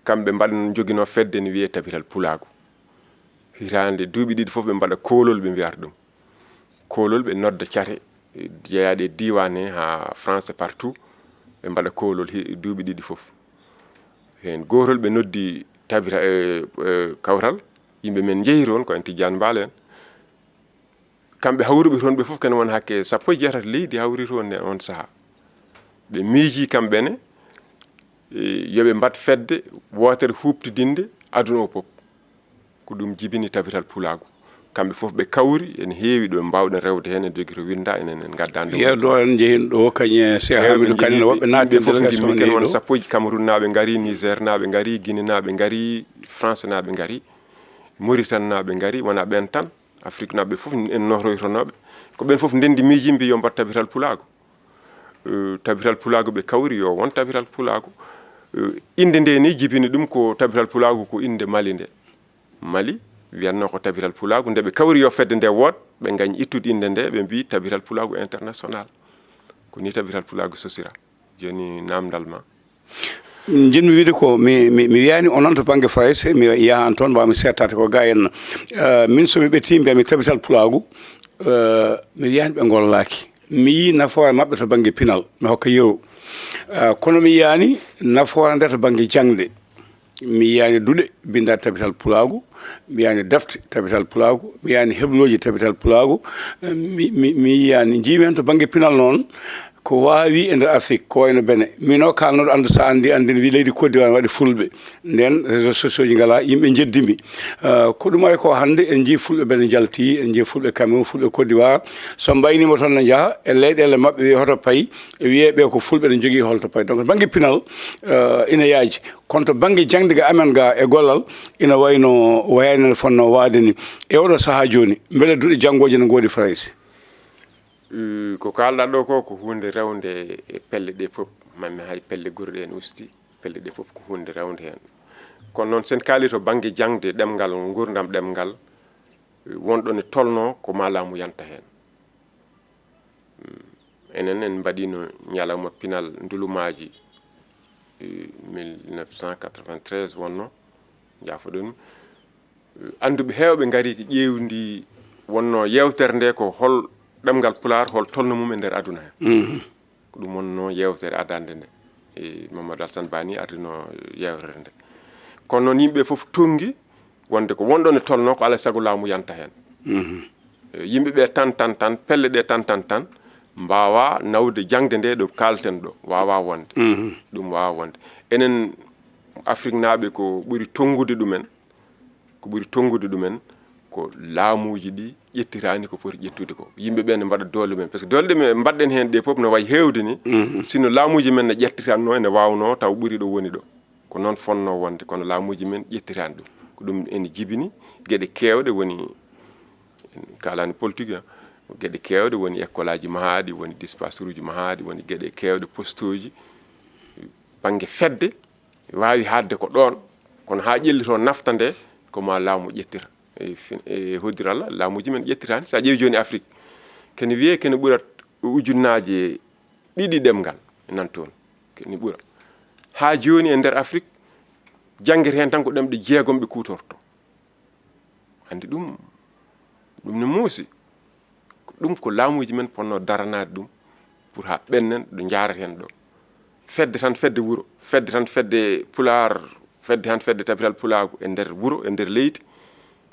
Kamɓe mbaɗ-, njoginoo fedde ne wiyee tabital pulaagu. Hitaande duuɓi ɗiɗi fof ɓe mbaɗa koolol, ɓe mbiyata ɗum. Koolol ɓe nodda cate, eh, jeyaaɗe e diiwaan he haa France partout, ɓe mbaɗa koolol he duuɓi ɗiɗi fof. Heen gootol ɓe noddi tabita, eh, eh, kawtal, yimɓe men njehi toon, ko en Tijjaan Mbaal en. Kamɓe hawruɓe toon ɓe fof kene won hakke sappo e jeetati leydi hawri toon nden on sahaa. Ɓe miijii kamɓe ne, e, yo ɓe mbaɗ fedde wootere huuɓtidinde aduna o fof. Ko ɗum jibini Tabital Pulaagu. Kamɓe fof ɓe kawri, ene heewi ɗo mbaawɗen rewde heen, ene jogii to winnda, enen en ngaddaani ɗum. Yeru ɗo en njehin ɗo, kañum e Cheikh Heewɓe Hamidou Kane, njehii, woɓɓe naati yimɓe fof délégation njiimi, ken won ndi. Sappo e, Cameroun naaɓe ngari, Niger naaɓe ngari, Guinée naaɓe ngari, France naaɓe ngari, Mauritanie naaɓe ngari, wonaa ɓeen tan, Afrique naaɓe fof en nohroytonooɓe. Ko ɓeen fof ndenndi miiji mbi yo mbaɗ Tabital Pulaagu. Eh, Tabital Pulaagu ɓe kawri yo won Tabital Pulaagu. Eh, innde nde ni jibini ɗum ko Tabital Pulaagu ko innde Mali nde. Mali wiyatnoo ko Tabital Pulaagu, nde ɓe kawri yo fedde nde wood, ɓe ngañ ittude innde nde, ɓe mbii Tabital Pulaagu International. Ko ni Tabital Pulaagu sosira. Jooni naamndal ma. Njiɗmi wiide ko mi, mi, mi wiyaani onon to bannge Farayse, mi yahan toon, mbawmi seettaade ko ga en. Eh, min so mi ɓetti, mbiyami Tabital Pulaagu, eh, mi wiyaani ɓe ngollaaki. Mi yii nafoore maɓɓe to bannge pinal, mi hokka yeru. Eh, kono mi yiyaani nafoore nde to bannge jaŋde. Mi yiyaani duɗe binnda Tabital Pulaagu, mi yiyaani defte Tabital Pulaagu, mi yiyaani heblooji Tabital Pulaagu. Eh, mi, mi, mi yiyaani, njiimi heen to bannge pinal noon, ko waawi e nder Afrique, ko wayno Benin. Min o kaalnoɗo anndu so anndi, anndi wi leydi Côte d'Ivoire waɗi fulɓe. Nden réseaux sociaux ji ngalaa, yimɓe njeddi mi. Eh, ko ɗum waɗi ko hannde en njii fulɓe Benin njalti, en njii fulɓe Cameroun, fulɓe Côte d'Ivoire. So mbayniima toon ne njaha, e leyɗeele maɓɓe wiye hoto pay, e wiye ɓe ko fulɓe ne njogii holto pay. Donc, bannge pinal, eh, ina yaaji. Kono to bannge jaŋde ga amen ga e gollal, ina wayno, wayani no fonnoo waade ni. E oɗo sahaa jooni, mbele duɗe janngooje no ngoodi Farayse? Eh, ko kaalɗaa ɗo ko, ko huunde rewnde e pelle ɗe fof. Mammi hay pelle gure ɗe ne usti, pelle ɗe fof ko huunde rewnde heen. Kono noon, sen kaali to bannge jaŋde ɗemngal, nguurndam ɗemngal, eh, wonɗo ne tolnoo ko ma laamu yanta heen. Mm. Enen en mbaɗiino ñalawma pinal ndulumaaji, eh, mille neuf cent quatre-vingt-treize wonno, njaafoɗon. Eh, annduɓe heewɓe ngari ko ƴeewndi wonno yeewtere nde ko hol ɗemngal Pulaar, hol tolno mum e nder aduna he. Mhm. Ko ɗum wonno yeewtere adannde nde. E Mamadou Alassane Ba ni ardino yeewtere nde. Kono noon yimɓe fof tunngi wonde ko wonɗo ne tolno ko alaa sago laamu yanta heen. Mhm. E yimɓe ɓe tan, tan, tan, pelle ɗe tan, tan, tan, mbaawa nawde jaŋde nde ɗo kaalten ɗo, waawa wonde. Mhm. Ɗum waawa wonde. Enen Afriknaaɓe ko ɓuri tonngude ɗumen, ko ɓuri tonngude ɗumen ko laamuuji ɗi ƴettiraani ko poti ƴettude ko. Yimɓe ɓe ne mbaɗa doole men. Par ce que doole ɗe men mbaɗɗen heen ɗe fof no wayi heewde ni, mhm, sinno laamuuji men ne ƴettiranno, ene waawnoo taw ɓuri ɗo woni ɗo. Ko noon fonnoo wonde, kono laamuuji men ƴettiraani ɗum. Ko ɗum ene jibini geɗe keewɗe woni, en kaalaani politique, ah, geɗe keewɗe woni école aji mahaaɗi, woni dispatsuuji mahaaɗi, woni geɗe keewɗe postooji, bannge fedde, waawi haaɗde ko ɗoon, kono haa ƴellitoo nafta nde, ko ma laamu ƴettira. E fin-, e hoddir Allah, laamuuji men ƴettiraani. So a ƴeewi jooni Afrik, kene wiyee kene ɓura ujunnaaje ɗiɗi ɗemngal nan toon. Kene ɓura. Haa jooni e nder Afrik, janngete heen tan ko ɗemɗe jeegom ɓe kuutorto. Anndi ɗum, ɗum ne muusi. Ko ɗum ko laamuuji men ponno daranaade ɗum pour haa ɓennen ɗo njaareten ɗo. Fedde tan fedde wuro, fedde tan fedde Pulaar, fedde tan fedde Tabital Pulaagu e nder wuro, e nder leydi.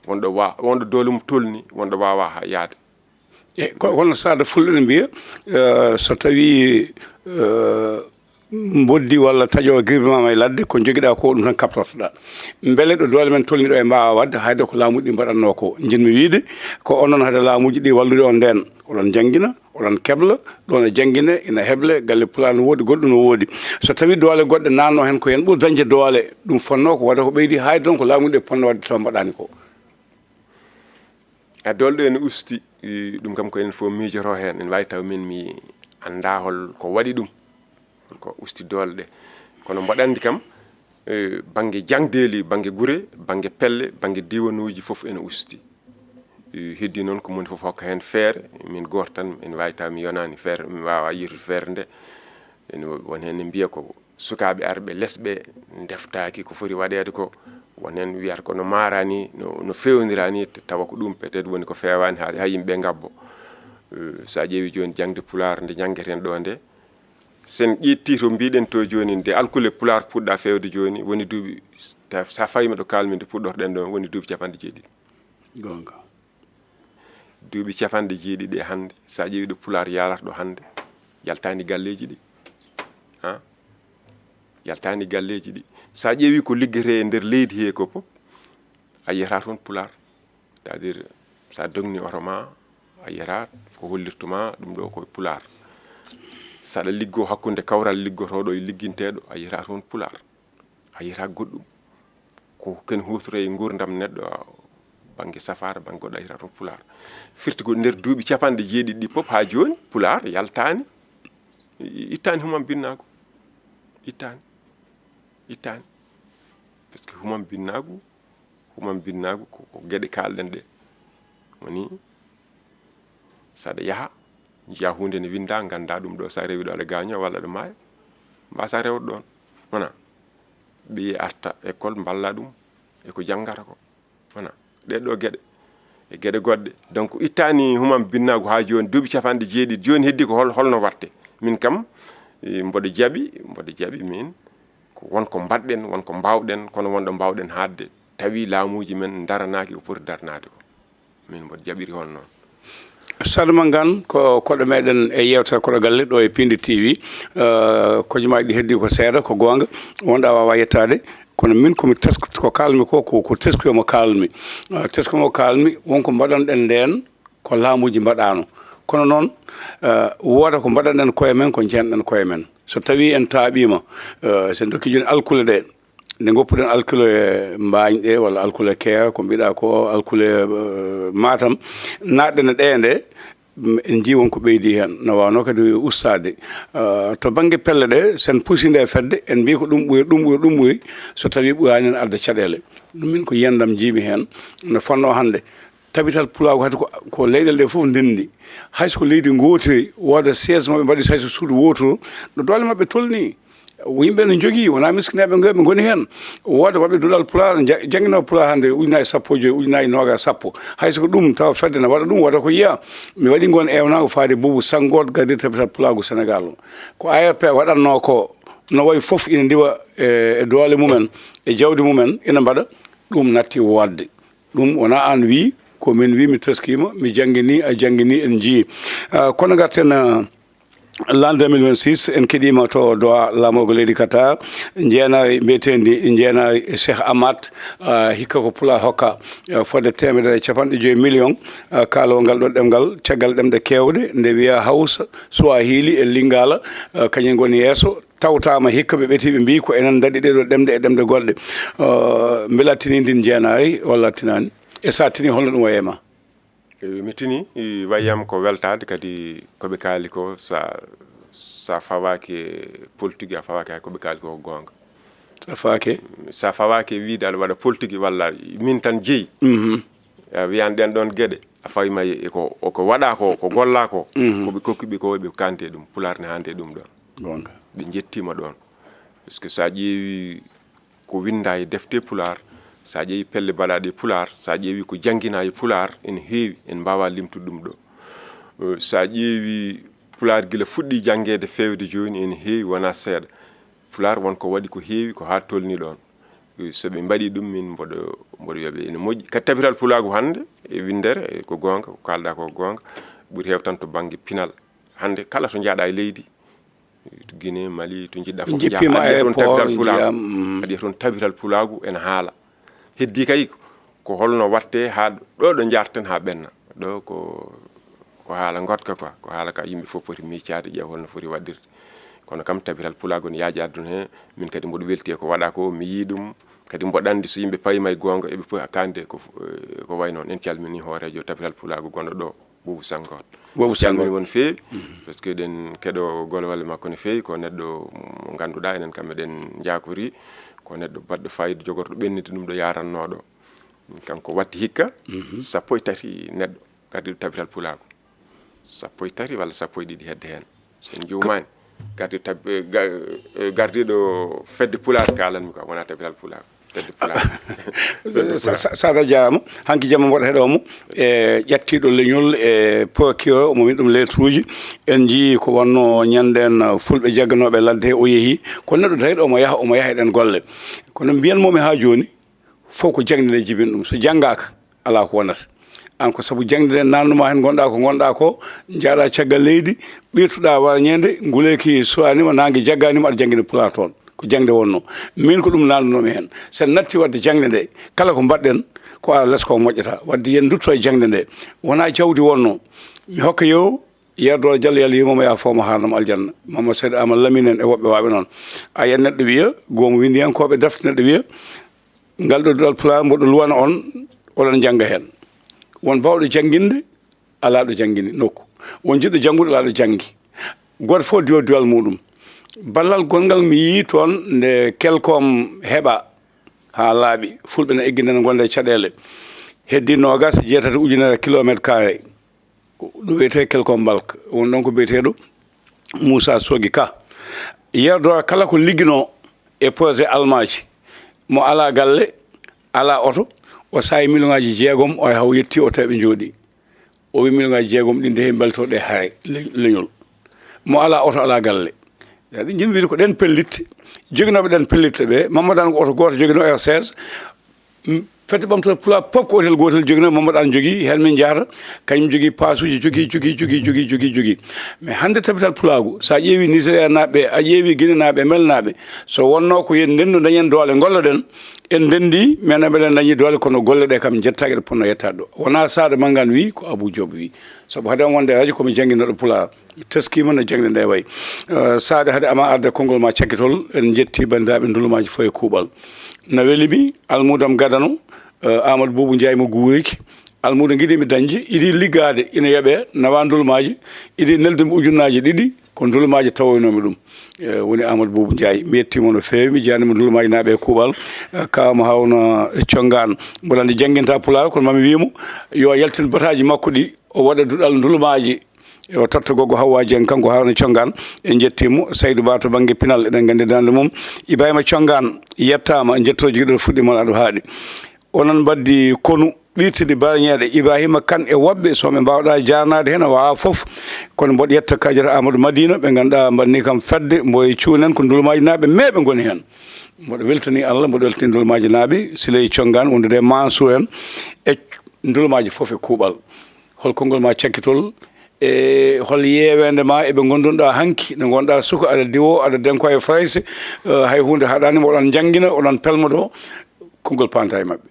Wonɗo wa-, wonɗo doole mum tolni, wonɗo waawa haa yaade. E ko, kono saada fulɓe ne mbiya, eh, so tawi, eh, mboddi walla taƴo girbi ma e ladde, ko jogiɗa ko ɗum tan kaptortoɗa. Mbele ɗo doole men tolni ɗo e mbaawa wadde hayde ko laamuuji ɗi mbaɗatno ko? Njiɗmi wiide ko onon hade laamuuji ɗi wallude on nden, oɗon janngina, oɗon kebla, ɗon e janngine ina heble, galle Pulaar no woodi, goɗɗum no woodi. So tawi doole goɗɗe nanno hen ko yen ɓur dañde doole, ɗum fonno ko wata ko ɓeydi hayde ɗon ko laamuuji ɗi ponno wadde taw mbaɗani ko. A doole ɗo ene usti, i, ɗum kam ko enen fof miijoto heen. En waawi taw min mi anndaa hol ko waɗi ɗum, hol ko usti doole ɗe. Kono mboɗo anndi kam, e, bannge jaŋdeeli, bannge gure, bannge pelle, bannge diiwanuuji fof ene usti. E, heddii noon ko moni fof hokka heen feere. Min gooto tan, ene waawi taw mi yonaani feere, mi waawaa yiytude feere nde. Ene won heen ne mbiya ko sukaaɓe arɓe les ɓe ndeftaaki ko foti waɗeede ko. Won heen wiyata ko no maara ni, no, no feewndira ni, tawa ko ɗum peut-être woni ko feewaani haa, haa yimɓe ngabbo. Eh, so a ƴeewi jooni jaŋde Pulaar nde njanngeten ɗo nde, sen ƴetti to mbiɗen to jooni nde alkule Pulaar puɗɗa feewde jooni, woni duuɓi, ta-, sa fawii ɗo kaalmi nde puɗɗorɗen ɗo, woni duuɓi capanɗe jeeɗiɗi. Goonga. Duuɓi capanɗe jeeɗiɗi e hannde, so a ƴeewi ɗo Pulaar yaalata ɗo hannde, yaltaani galleeji ɗi. Ha? Yaltaani galleeji ɗi. So a ƴeewi ko liggetee e nder leydi hee ko fof, a yiyata toon Pulaar. C'est-à-dire, so a dogni oto ma, a yiyata ko hollirtuma ɗum ɗo ko Pulaar. So aɗa liggo hakkunde kawral liggotooɗo e ligginteeɗo, a yiyata toon Pulaar. A yiyata goɗɗum. Ko ken huutora e nguurndam neɗɗo, bannge safaara, bannge goɗɗo, a yiyata toon Pulaar. Firti ko nder duuɓi capanɗe jeeɗiɗi ɗi fof haa jooni, Pulaar yaltaani, i-, ittaani humam binnaagu. Ittaani. Ittaani. Parce que humam binnaagu, humam binnaagu ko, ko geɗe kaalɗen ɗe. Woni, so aɗa yaha, njiya huunde ne winnda, ngannda ɗum ɗo, so a rewi ɗo aɗa gaaño walla aɗa maaya, mbasa rewde ɗoon. Wona, ɓiye arta école, mballa ɗum e ko janngata ko. Wona, ɗee ɗo geɗe, e geɗe goɗɗe. Donc, ittaani humam binnaagu haa jooni, duuɓi capanɗe jeeɗiɗi. Jooni heddi ko hol-, holno waɗte? Min kam, eh, mboɗo jaɓi, mboɗo jaɓi min. Ko won ko mbaɗɗen, won ko mbaawɗen, kono won ɗo mbaawɗen haaɗde, tawi laamuuji men ndaranaaki ko poti daranaade ko. Min mboɗo jaɓiri hol noon. Saɗa Mangane, ko koɗo meɗen e yeewtere Koɗo Galle ɗo e Pindi T V. Eh, kojomaaji ɗi heddi ko seeɗa, ko goonga, wonɗa waawa yettaade. Kono min ko mi tesk-, ko kaalmi ko, ko, ko teskuya mo kaalmi. Eh, teskuya mo kaalmi, won ko mbaɗanɗen ndeen, ko laamuuji mbaɗaano. Kono noon, eh, wooda ko mbaɗanɗen koye men, ko njeyanɗen koye men. So tawii en taaɓiima, eh, so en ndokki jooni alkule ɗe, nde ngoppuɗen alkule Mbaañ ɗe, walla alkule Keera, ko mbiɗa ko alkule, eh, Matam, naatɗen e ɗee nde, m-, en njii won ko ɓeydi heen. No waawno kadi ustaade. Eh, to bannge pelle ɗe, so en puusii nde e fedde, en mbii ko ɗum ɓuri, ɗum ɓuri, ɗum ɓuri, so tawii ɓuraani en adda caɗeele. Ɗum min ko yiyannde am njiimi heen, no fotnoo hannde. Tabital pulaagu hade ko, ko leyɗeele ɗe fof ndenndi. Hay so ko leydi ngootiri, wooda siège maɓɓe mbaɗi, hay so suudu wooto, ɗo doole maɓɓe tolni. Yimɓe ne njogii, wonaa miskinaaɓe ngo-, ɓe ngoni heen. Wooda waɗɓe duɗal pulaar, ja-, jannginooɓe pulaar hannde ujunaaji sappo e joy, ujunaaji noogaas, sappo. Hay so ko ɗum, tawa fedde ne waɗa ɗum, wooda ko yiya. Mi waɗi ngoon eewnaago faade Buubu Sanngoot, gardiiɗo tabital pulaagu Senegaal. Ko A R P waɗatnoo ko, no wayi fof ina ndiwa e, e doole mumen, e jawdi mumen, ina mbaɗa, ɗum natti woodde. Ɗum wonaa aan wii, ko min wii, mi teskiima, mi jannginii, a jannginii, en njiyii. Ah, kono ngarten, ah, l'an deux mille vingt-six, en keɗiima to Doha, laamorgo leydi Qatar, njeenaari mbiyeteendi njeenaari Cheikh Ahmad, ah, hikka ko Pulaar hokka, ah, fodde teemedere e capanɗe joy million, ah, kaaloowo ngal ɗo ɗemngal, caggal ɗemɗe keewɗe, nde wiyaa Hawsa, Swahili e Lingala, ah, kañum ngoni yeeso. Tawtaama hikka ɓe ɓetii, ɓe mbii ko enen ndaɗi ɗee ɗoo ɗemɗe e ɗemɗe goɗɗe. Uh, mbela tini ndin njeenaari walla tinaani? E so a tini, holno ɗum wayi e ma? E, mi tini, e, wayi am ko weltaade kadi ko ɓe kaali ko, sa, sa fawaaki e politique, a fawaaki hay ko ɓe kaali ko, ko goonga. Sa fawaaki? Sa fawaaki e wiide aɗa waɗa politique walla min tan jeyi. Mhm. A wiyan ɗen ɗon geɗe, a fawii ma e ko, ko waɗa ko, ko golla ko, mhm, ko ɓe kokki ɓe ko ɓe kante ɗum, Pulaar ne hande ɗum ɗon. Goonga. Ɓe njettiima ɗon. Parce que so a ƴeewi ko winnda e defte Pulaar, so a ƴeewi pelle baɗaaɗe e Pulaar, so a ƴeewi ko janngina e Pulaar, ene heewi, en mbaawa limtude ɗum ɗo. Eh, so a ƴeewi Pulaar gila fuɗɗi janngeede feewde jooni, ene heewi, wonaa seeɗa. Pulaar won ko waɗi ko heewi, ko haa tolni ɗon. Eh, so ɓe mbaɗi ɗum, min mboɗo, mboɗo wiya ɓe ene moƴƴi. Kadi tabital Pulaagu hannde, e winndere, e ko goonga, ko kaalɗaa ko goonga, ɓuri heew tan to bannge pinal. Hannde kala to njaaɗa e leydi, to Guinée, Mali, to njiɗɗa fof njaaha, a yiya toon tabital pulaagu. Mm. A yiya toon tabital pulaagu ene haala. Heddi kay ko, ko holno watte haa ɗo, ɗo njaarten haa ɓenna. Ɗo ko, ko haala ngoɗka quoi, ko haala ka yimɓe fof poti miicaade, ƴeewa holno foti waɗirde. Kono kam tabital pulaagu ne yaaji aduna he, min kadi mboɗo welti e ko waɗa ko, mi yii ɗum. Kadi mboɗo anndi so yimɓe payima e goonga, eɓe poti kande ko, eh, ko wayi noon. En calmini hooreejo tabital pulaagu gonɗo ɗo. Boubou Senghor. Boubou Senghor. Calmini won feewi, mhm, parce que eɗen keɗo golwale makko no feewi, ko neɗɗo mo ngannduɗaa enen kam eɗen njaakori, ko neɗɗo baɗɗo fayida, jogorɗo ɓenniti ɗum ɗo yaarannooɗo. Kanko watti hikka, mhm, sappo e tati neɗɗo gardiiɗo tabital pulaagu. Sappo e tati walla sappo e ɗiɗi hedde heen. So en juumaani, gardiiɗo tab-, eh, ga-, eh, gardiiɗo fedde Pulaar kaalanmi ko wonaa tabital Pulaar. Fedde Pulaar. Fedde Pulaar. Sa-, sa-, Sadio jaaraama. Hanki jamma mboɗo heɗoo mo e ƴattiiɗo leñol e procureur, omo wiya ɗum lettre uji. En njiyii ko wonnoo ñande en, uh, fulɓe jagganooɓe ladde he o yehi. Ko neɗɗo dariiɗo omo yaha, omo yaha e ɗen golle. Kono mbiyan momi haa jooni, fof ko jaŋde nde jibini ɗum. So janngaaka, alaa ko wonata. An ko sabu jaŋde nde, naatnuma heen, ngonɗa ko ngonɗa ko, njaaɗa caggal leydi, ɓirtuɗa warñeende, nguleeki suwaanima, naange jagganima, aɗa janngina Pulaar toon. Ko jaŋde wonno. Min ko ɗum naatnunomi heen. So en natti waɗde jaŋde nde, kala ko mbaɗɗen, ko ala les ko moƴƴata. Waɗde yen ndutto e jaŋde nde. Wona jawdi wonno. Mi hokka yeewu, Yero Doore Jallo, Yallah yurmomo, ya foomo haarnamo aljanna. Mama Seydi Amadou Lamine en e woɓɓe waaɓe noon. A yiyat neɗɗo wiya, goomu winndiyankooɓe defte neɗɗo wiya, ngal ɗo duɗal Pulaar mboɗo luwana on, oɗon njannga heen. Won baawɗo jannginde, alaa ɗo janngini nokku. Won jiɗɗo janngude, alaa ɗo janngi. Gooto fof diwa diwal muɗum. Ballal gonngal mi yii toon nde kelkom heɓa haa laaɓi. Fulɓe na egginana gonde caɗeele. Heddi noogaas e jeetati ujunere kilometre carré. Ɗum wiyetee kelkom balk. Won ɗon ko biyeteeɗo Moussa Sogi Ka. Yero Doore kala ko ligginoo e projet almaaji. Mo alaa galle, alaa oto, o saayi million ŋaaji jeegom, o yaha o yetti oto ɓe njooɗi. O wi million ŋaaji jeegom ɗin de he mbeltoɗe hare le-, leñol. Mo alaa oto, alaa galle. Ɗin jimmi wiide ko ɗen pellitte, joginooɓe ɗen pellitte ɓe, Mamadou Anne ko oto gooto joginoo, R seize. Mm, fedde ɓamtorde Pulaar fof ko otel gootel joginoo, Mamadou Anne jogii, heen min njahata, kañum jogii paasuuji, jogii, jogii, jogii, jogii, jogii, jogii. Mais hannde tabital Pulaagu, so a ƴeewi Nigéria naaɓe, a ƴeewi Guinée naaɓe, Mali naaɓe, so wonnoo ko yen ndendu dañen doole, ngolloɗen, en ndenndi, mais no meɗen dañi doole, kono golle ɗe kam njettaaki ɗo potnoo yettaade ɗo. Wonaa Sadio Mangane wi, ko Abou Diop wi. Sabu hade am wonde e radio, ko mi jannginooɗo Pulaar. Mi teskiima no jaŋde nde wayi. Eh, Sadio, hade ama arde konngol ma cakkitol, en njetti banndiraaɓe Ndulumaaji fof e kuuɓal. Na weli mi, almuudam gadano, eh, Amadou Boubou Ndiaye mo Guuriki. Almuudo ngiɗi mi dañde, idi liggaade ina yoɓe, nawa Ndulumaaji, idi neldu mi ujunnaaji ɗiɗi, ko Ndulumaaji tawoynoomi ɗum. Eh, woni Amadou Boubou Ndiaye. Mi yettiima no feewi, mi jaarniima Ndulumaaji naaɓe e kuuɓal. Eh, kaaw mo hawna Conngaan. Mboɗo anndi jannginta Pulaar, kono mami wiimo yo yaltin bataaji makko ɗi, o waɗa duɗal Ndulumaaji. E o totta Goggo Hawwa Dieng, kanko Haruna Conngaan, en njettii mo. Saydou Ba to bannge pinal, eɗen nganndi darnde mum. Ibrahima Conngaan yettaama, njettoo jogii ɗo fuɗɗi mon aɗo haaɗi. Onon mbaddi konu ɓiirtidi barañeeɗe Ibrahima Kane e woɓɓe, so ɓe mbaawɗa jaarnaade heen, waawa fof. Kono mboɗo yetta Kadiata Amadou Madina, ɓe ngannduɗaa mbaɗni kam fedde, mboye cuunen ko Ndulumaaji naaɓe, mais ɓe ngoni heen. Mboɗo weltani Allah, mboɗo weltani Ndulumaaji naaɓe, Siley Conngaan, wondude e Mansour en, e Ndulumaaji fof e kuuɓal. Hol konngol ma cakkitol, e hol yeeweende ma e ɓe ngondunɗa hanki, nde ngonɗa suka, aɗa diwo, aɗa denko e Farayse, eh, hay huunde haɗaani ma, oɗon njanngina, oɗon pelmo ɗo, konngol panta e maɓɓe.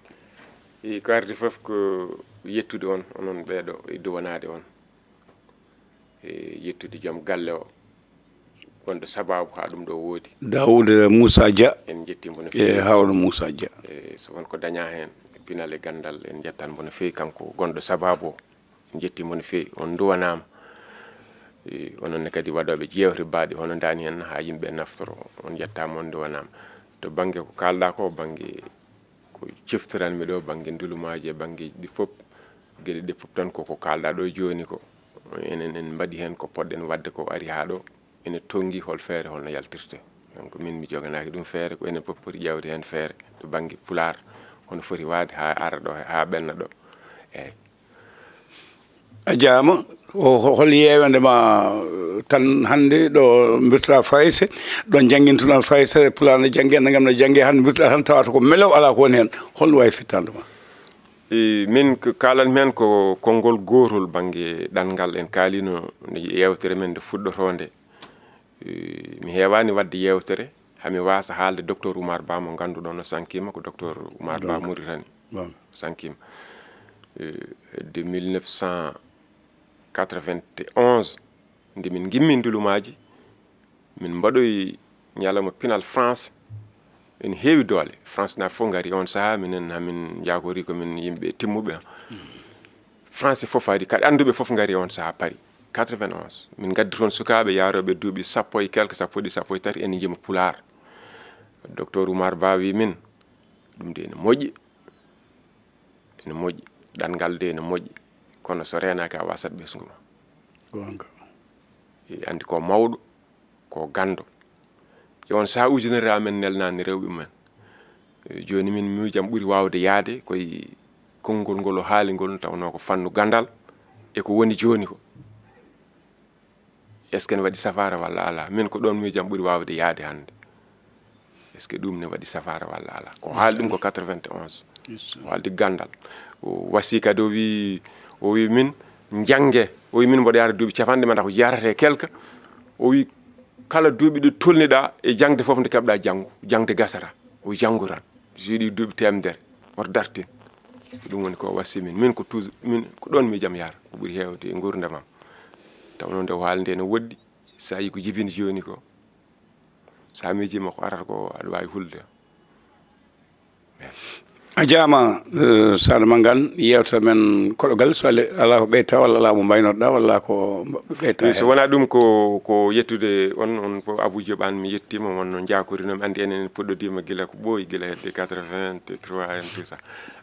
E ko ardi fof ko yettude on, onon ɓeeɗo e duwanaade on. E yettude joom galle o, gonɗo sababu haa ɗum ɗo woodi. Daawuda Moussa Dia. En njettii mbo no e feewi. Haawna Moussa Dia. E so won ko dañaa heen, pinal e ganndal, en njettan mbo no feewi, kanko gonɗo sababu o. En njettii mbo no feewi, on nduwanaama. E onon ne kadi waɗooɓe jeewte baaɗe, hono ndaani heen haa yimɓe naftoro, on njettaama, on nduwanaama. To bannge ko kaalɗa ko, bannge ko ciftoranmi ɗo, bannge ndulumaaji e banngeeji ɗi fof, geɗe ɗe fof tan ko ko kaalɗa ɗo jooni ko, enen en mbaɗi heen ko poɗɗen waɗde ko ari haa ɗo, ene tonngi hol feere, hol no yaltirte. Donc min mi joganaaki ɗum feere, ko enen fof poti ƴeewde heen feere to bannge Pulaar, hono foti waade haa ara ɗo, haa ɓenna ɗo. Eeyi. A jaama, o, ho-, hol yeewende ma, eh, tan hannde ɗo mbirtoɗa Farayse, ɗo janngintoɗa Farayse, Pulaar no jannge, nangam no jannge, hannde mbirtoɗa tan tawata ko melew, alaa ko woni heen. Holno wayi fittaandu ma? E, min ko kaalanmi heen ko konngol gootol bannge ɗanngal. En kaalino nde yeewtere men nde fuɗɗotoo nde. E, mi heewaani waɗde yeewtere, hami waasa haalde Docteur Oumar Ba mo ngannduɗon no sankiima, ko Docteur Oumar Ba Mauritanie. Sankiima. E, hedde mille neuf cent quatre-vingt-onze, nde min ngimmi Ndulumaaji, min mbaɗoyi ñalawma pinal France, ene heewi doole. France naaɓe fof ngari on sahaa, minen hamin njaakori ko min yimɓe timmuɓe. France fof ari, kadi annduɓe fof ngari on sahaa Paris, quatre-vingt-onze. Min ngaddi toon sukaaɓe yaarooɓe duuɓi sappo e quelque, sappo e ɗiɗi, sappo e tati, ene njima Pulaar. Docteur Oumar Ba wi min, ɗum de ene moƴƴi, ene moƴƴi, ɗanngal de ene moƴƴi, kono so reenaaki a waasat ɓesngu ma. Goonga. E anndi ko mawɗo, ko ganndo. E on sahaa ujunere amen nelnaani rewɓe mumen. E, jooni min miijo am ɓuri waawde yahde koye konngol ngol o haali ngol, nde tawnoo ko fannu ganndal e ko woni jooni ko. Est-ce que ne waɗi safaara walla alaa? Min ko ɗoon miijo am ɓuri waawde yahde hannde. Est-ce que ɗum ne waɗi safaara walla alaa? Ko haali ɗum ko quatre-vingt-onze. Walde gandal. O wasi kadi, o wi, o wi min, njannge. O wi min, mboɗo yahra duuɓi capanɗe, mbaɗa ko yarate quelque. O wi kala duuɓi ɗi tolniɗa e jangde fof, nde keɓɗa janngu, jangde gasata. O wi janngu tan. Joɗi duuɓi temedere, woto dartin. Ko ɗum woni ko wasi min. Min ko toujours, min ko ɗon miijam yahra, ko ɓuri heewde e nguurndam am. Taw noon nde o haali nde ne woɗɗi, so a yi ko jibini jooni ko, so a miijiima ko arata ko, aɗa waawi hulde. A jaama, eh, Sadio Mangane, yeewtere men koɗo galle, so ale-, alaa ko ɓeyta walla alaa mo mbaynorɗa walla ko ɓeyta Min, so heen. Wonaa ɗum, ko, ko yettude on, on ko Abou Diop aan, mi yettiima, wonno njaakoriino, mi anndi enen en puɗɗodiima gila ko ɓooyi, gila hedde quatre-vingt-trois en tout ça.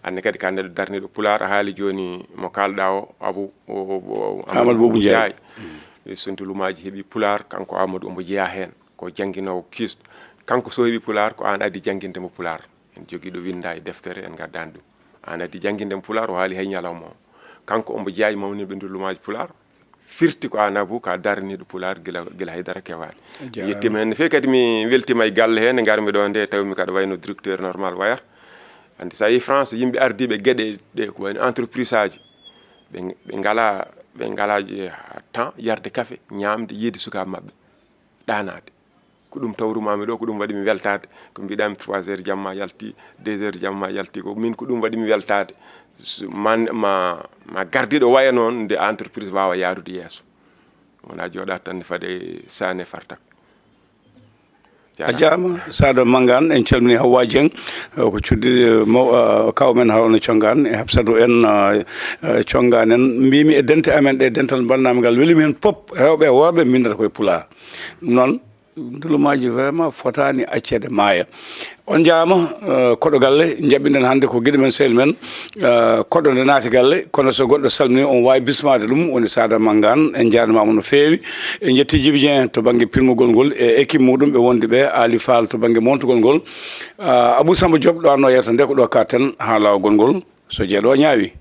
Anne kadi ka neɗɗo darniiɗo Pulaar, a haali jooni mo kaalɗa o, Abou, o, o, o, Amadou Boubou Ndiaye. Ndiaye. E so ndulumaaji heɓi Pulaar, kanko Amadou omo jeyaa heen. Ko jannginoowo kiisɗo. Kanko so heɓi Pulaar, ko aan addi jannginde mo Pulaar. En jogii ɗo winnda e deftere, en ngaddaani ɗum. Aan addi jannginde mo Pulaar, o haali hay ñalawma o. Kanko omo jeyaa e mawninɓe ndulumaaji Pulaar. Firti ko aan Abou ka daraniiɗo Pulaar gila, gila haydara kewaani. Mi yettiima heen no feewi, kadi mi weltiima e galle heen, nde ngarmi ɗo nde, tawmi kaɗa wayno directeur normal wayata. Anndi so a yii France, yimɓe ardiiɓe geɗe ɗe ko wayno entreprise aji, ɓe, ɓe ngalaa, ɓe ngalaa je-, temps yarde kafe, ñaamde, yiide sukaaɓe maɓɓe, ɗaanaade. Ko ɗum tawrumaami ɗo, ko ɗum waɗi mi weltaade. Ko mbiɗaami trois heures jamma yalti, deux heures jamma yalti, ko min ko ɗum waɗi mi weltaade. S-, man, ma, ma gardiiɗo waya noon, nde entreprise waawa yaarude yeeso. Wonaa jooɗaade tan ne fade saane fartak. A jaaraama. Jaaraama, Sadio Mangane, en calminii Hawwa Dieng, eh, ko cuddi, eh, maw-, eh, kaaw men Haruna Congaan, e Hafsatu en, eh, eh, Congaan en. Mbiimi e dente amen ɗe, dental mbalnaami ngal, weli mi heen pop, rewɓe e worɓe, mbindata koye Pulaar. Ɗum noon, ndulumaaji vraiment fotaani acceede maaya. On njaaraama, eh, koɗo galle, njaɓɓiɗen hannde ko giɗo men, sehil men, eh, koɗo nde naati galle, kono so goɗɗo salminii, on waawi bismaade ɗum, woni Sadio Mangane, en njaarniima mo no feewi. En njetti Djiby Dieng to bannge pilmugol ngol e équipe muɗum ɓe wondi ɓe, Ali Fall to bannge montugol ngol. Ah, Abou Samba Diop ɗo arno yeewtere nde ko ɗo katten haa laawol ngol, so jeeɗo ñaawi.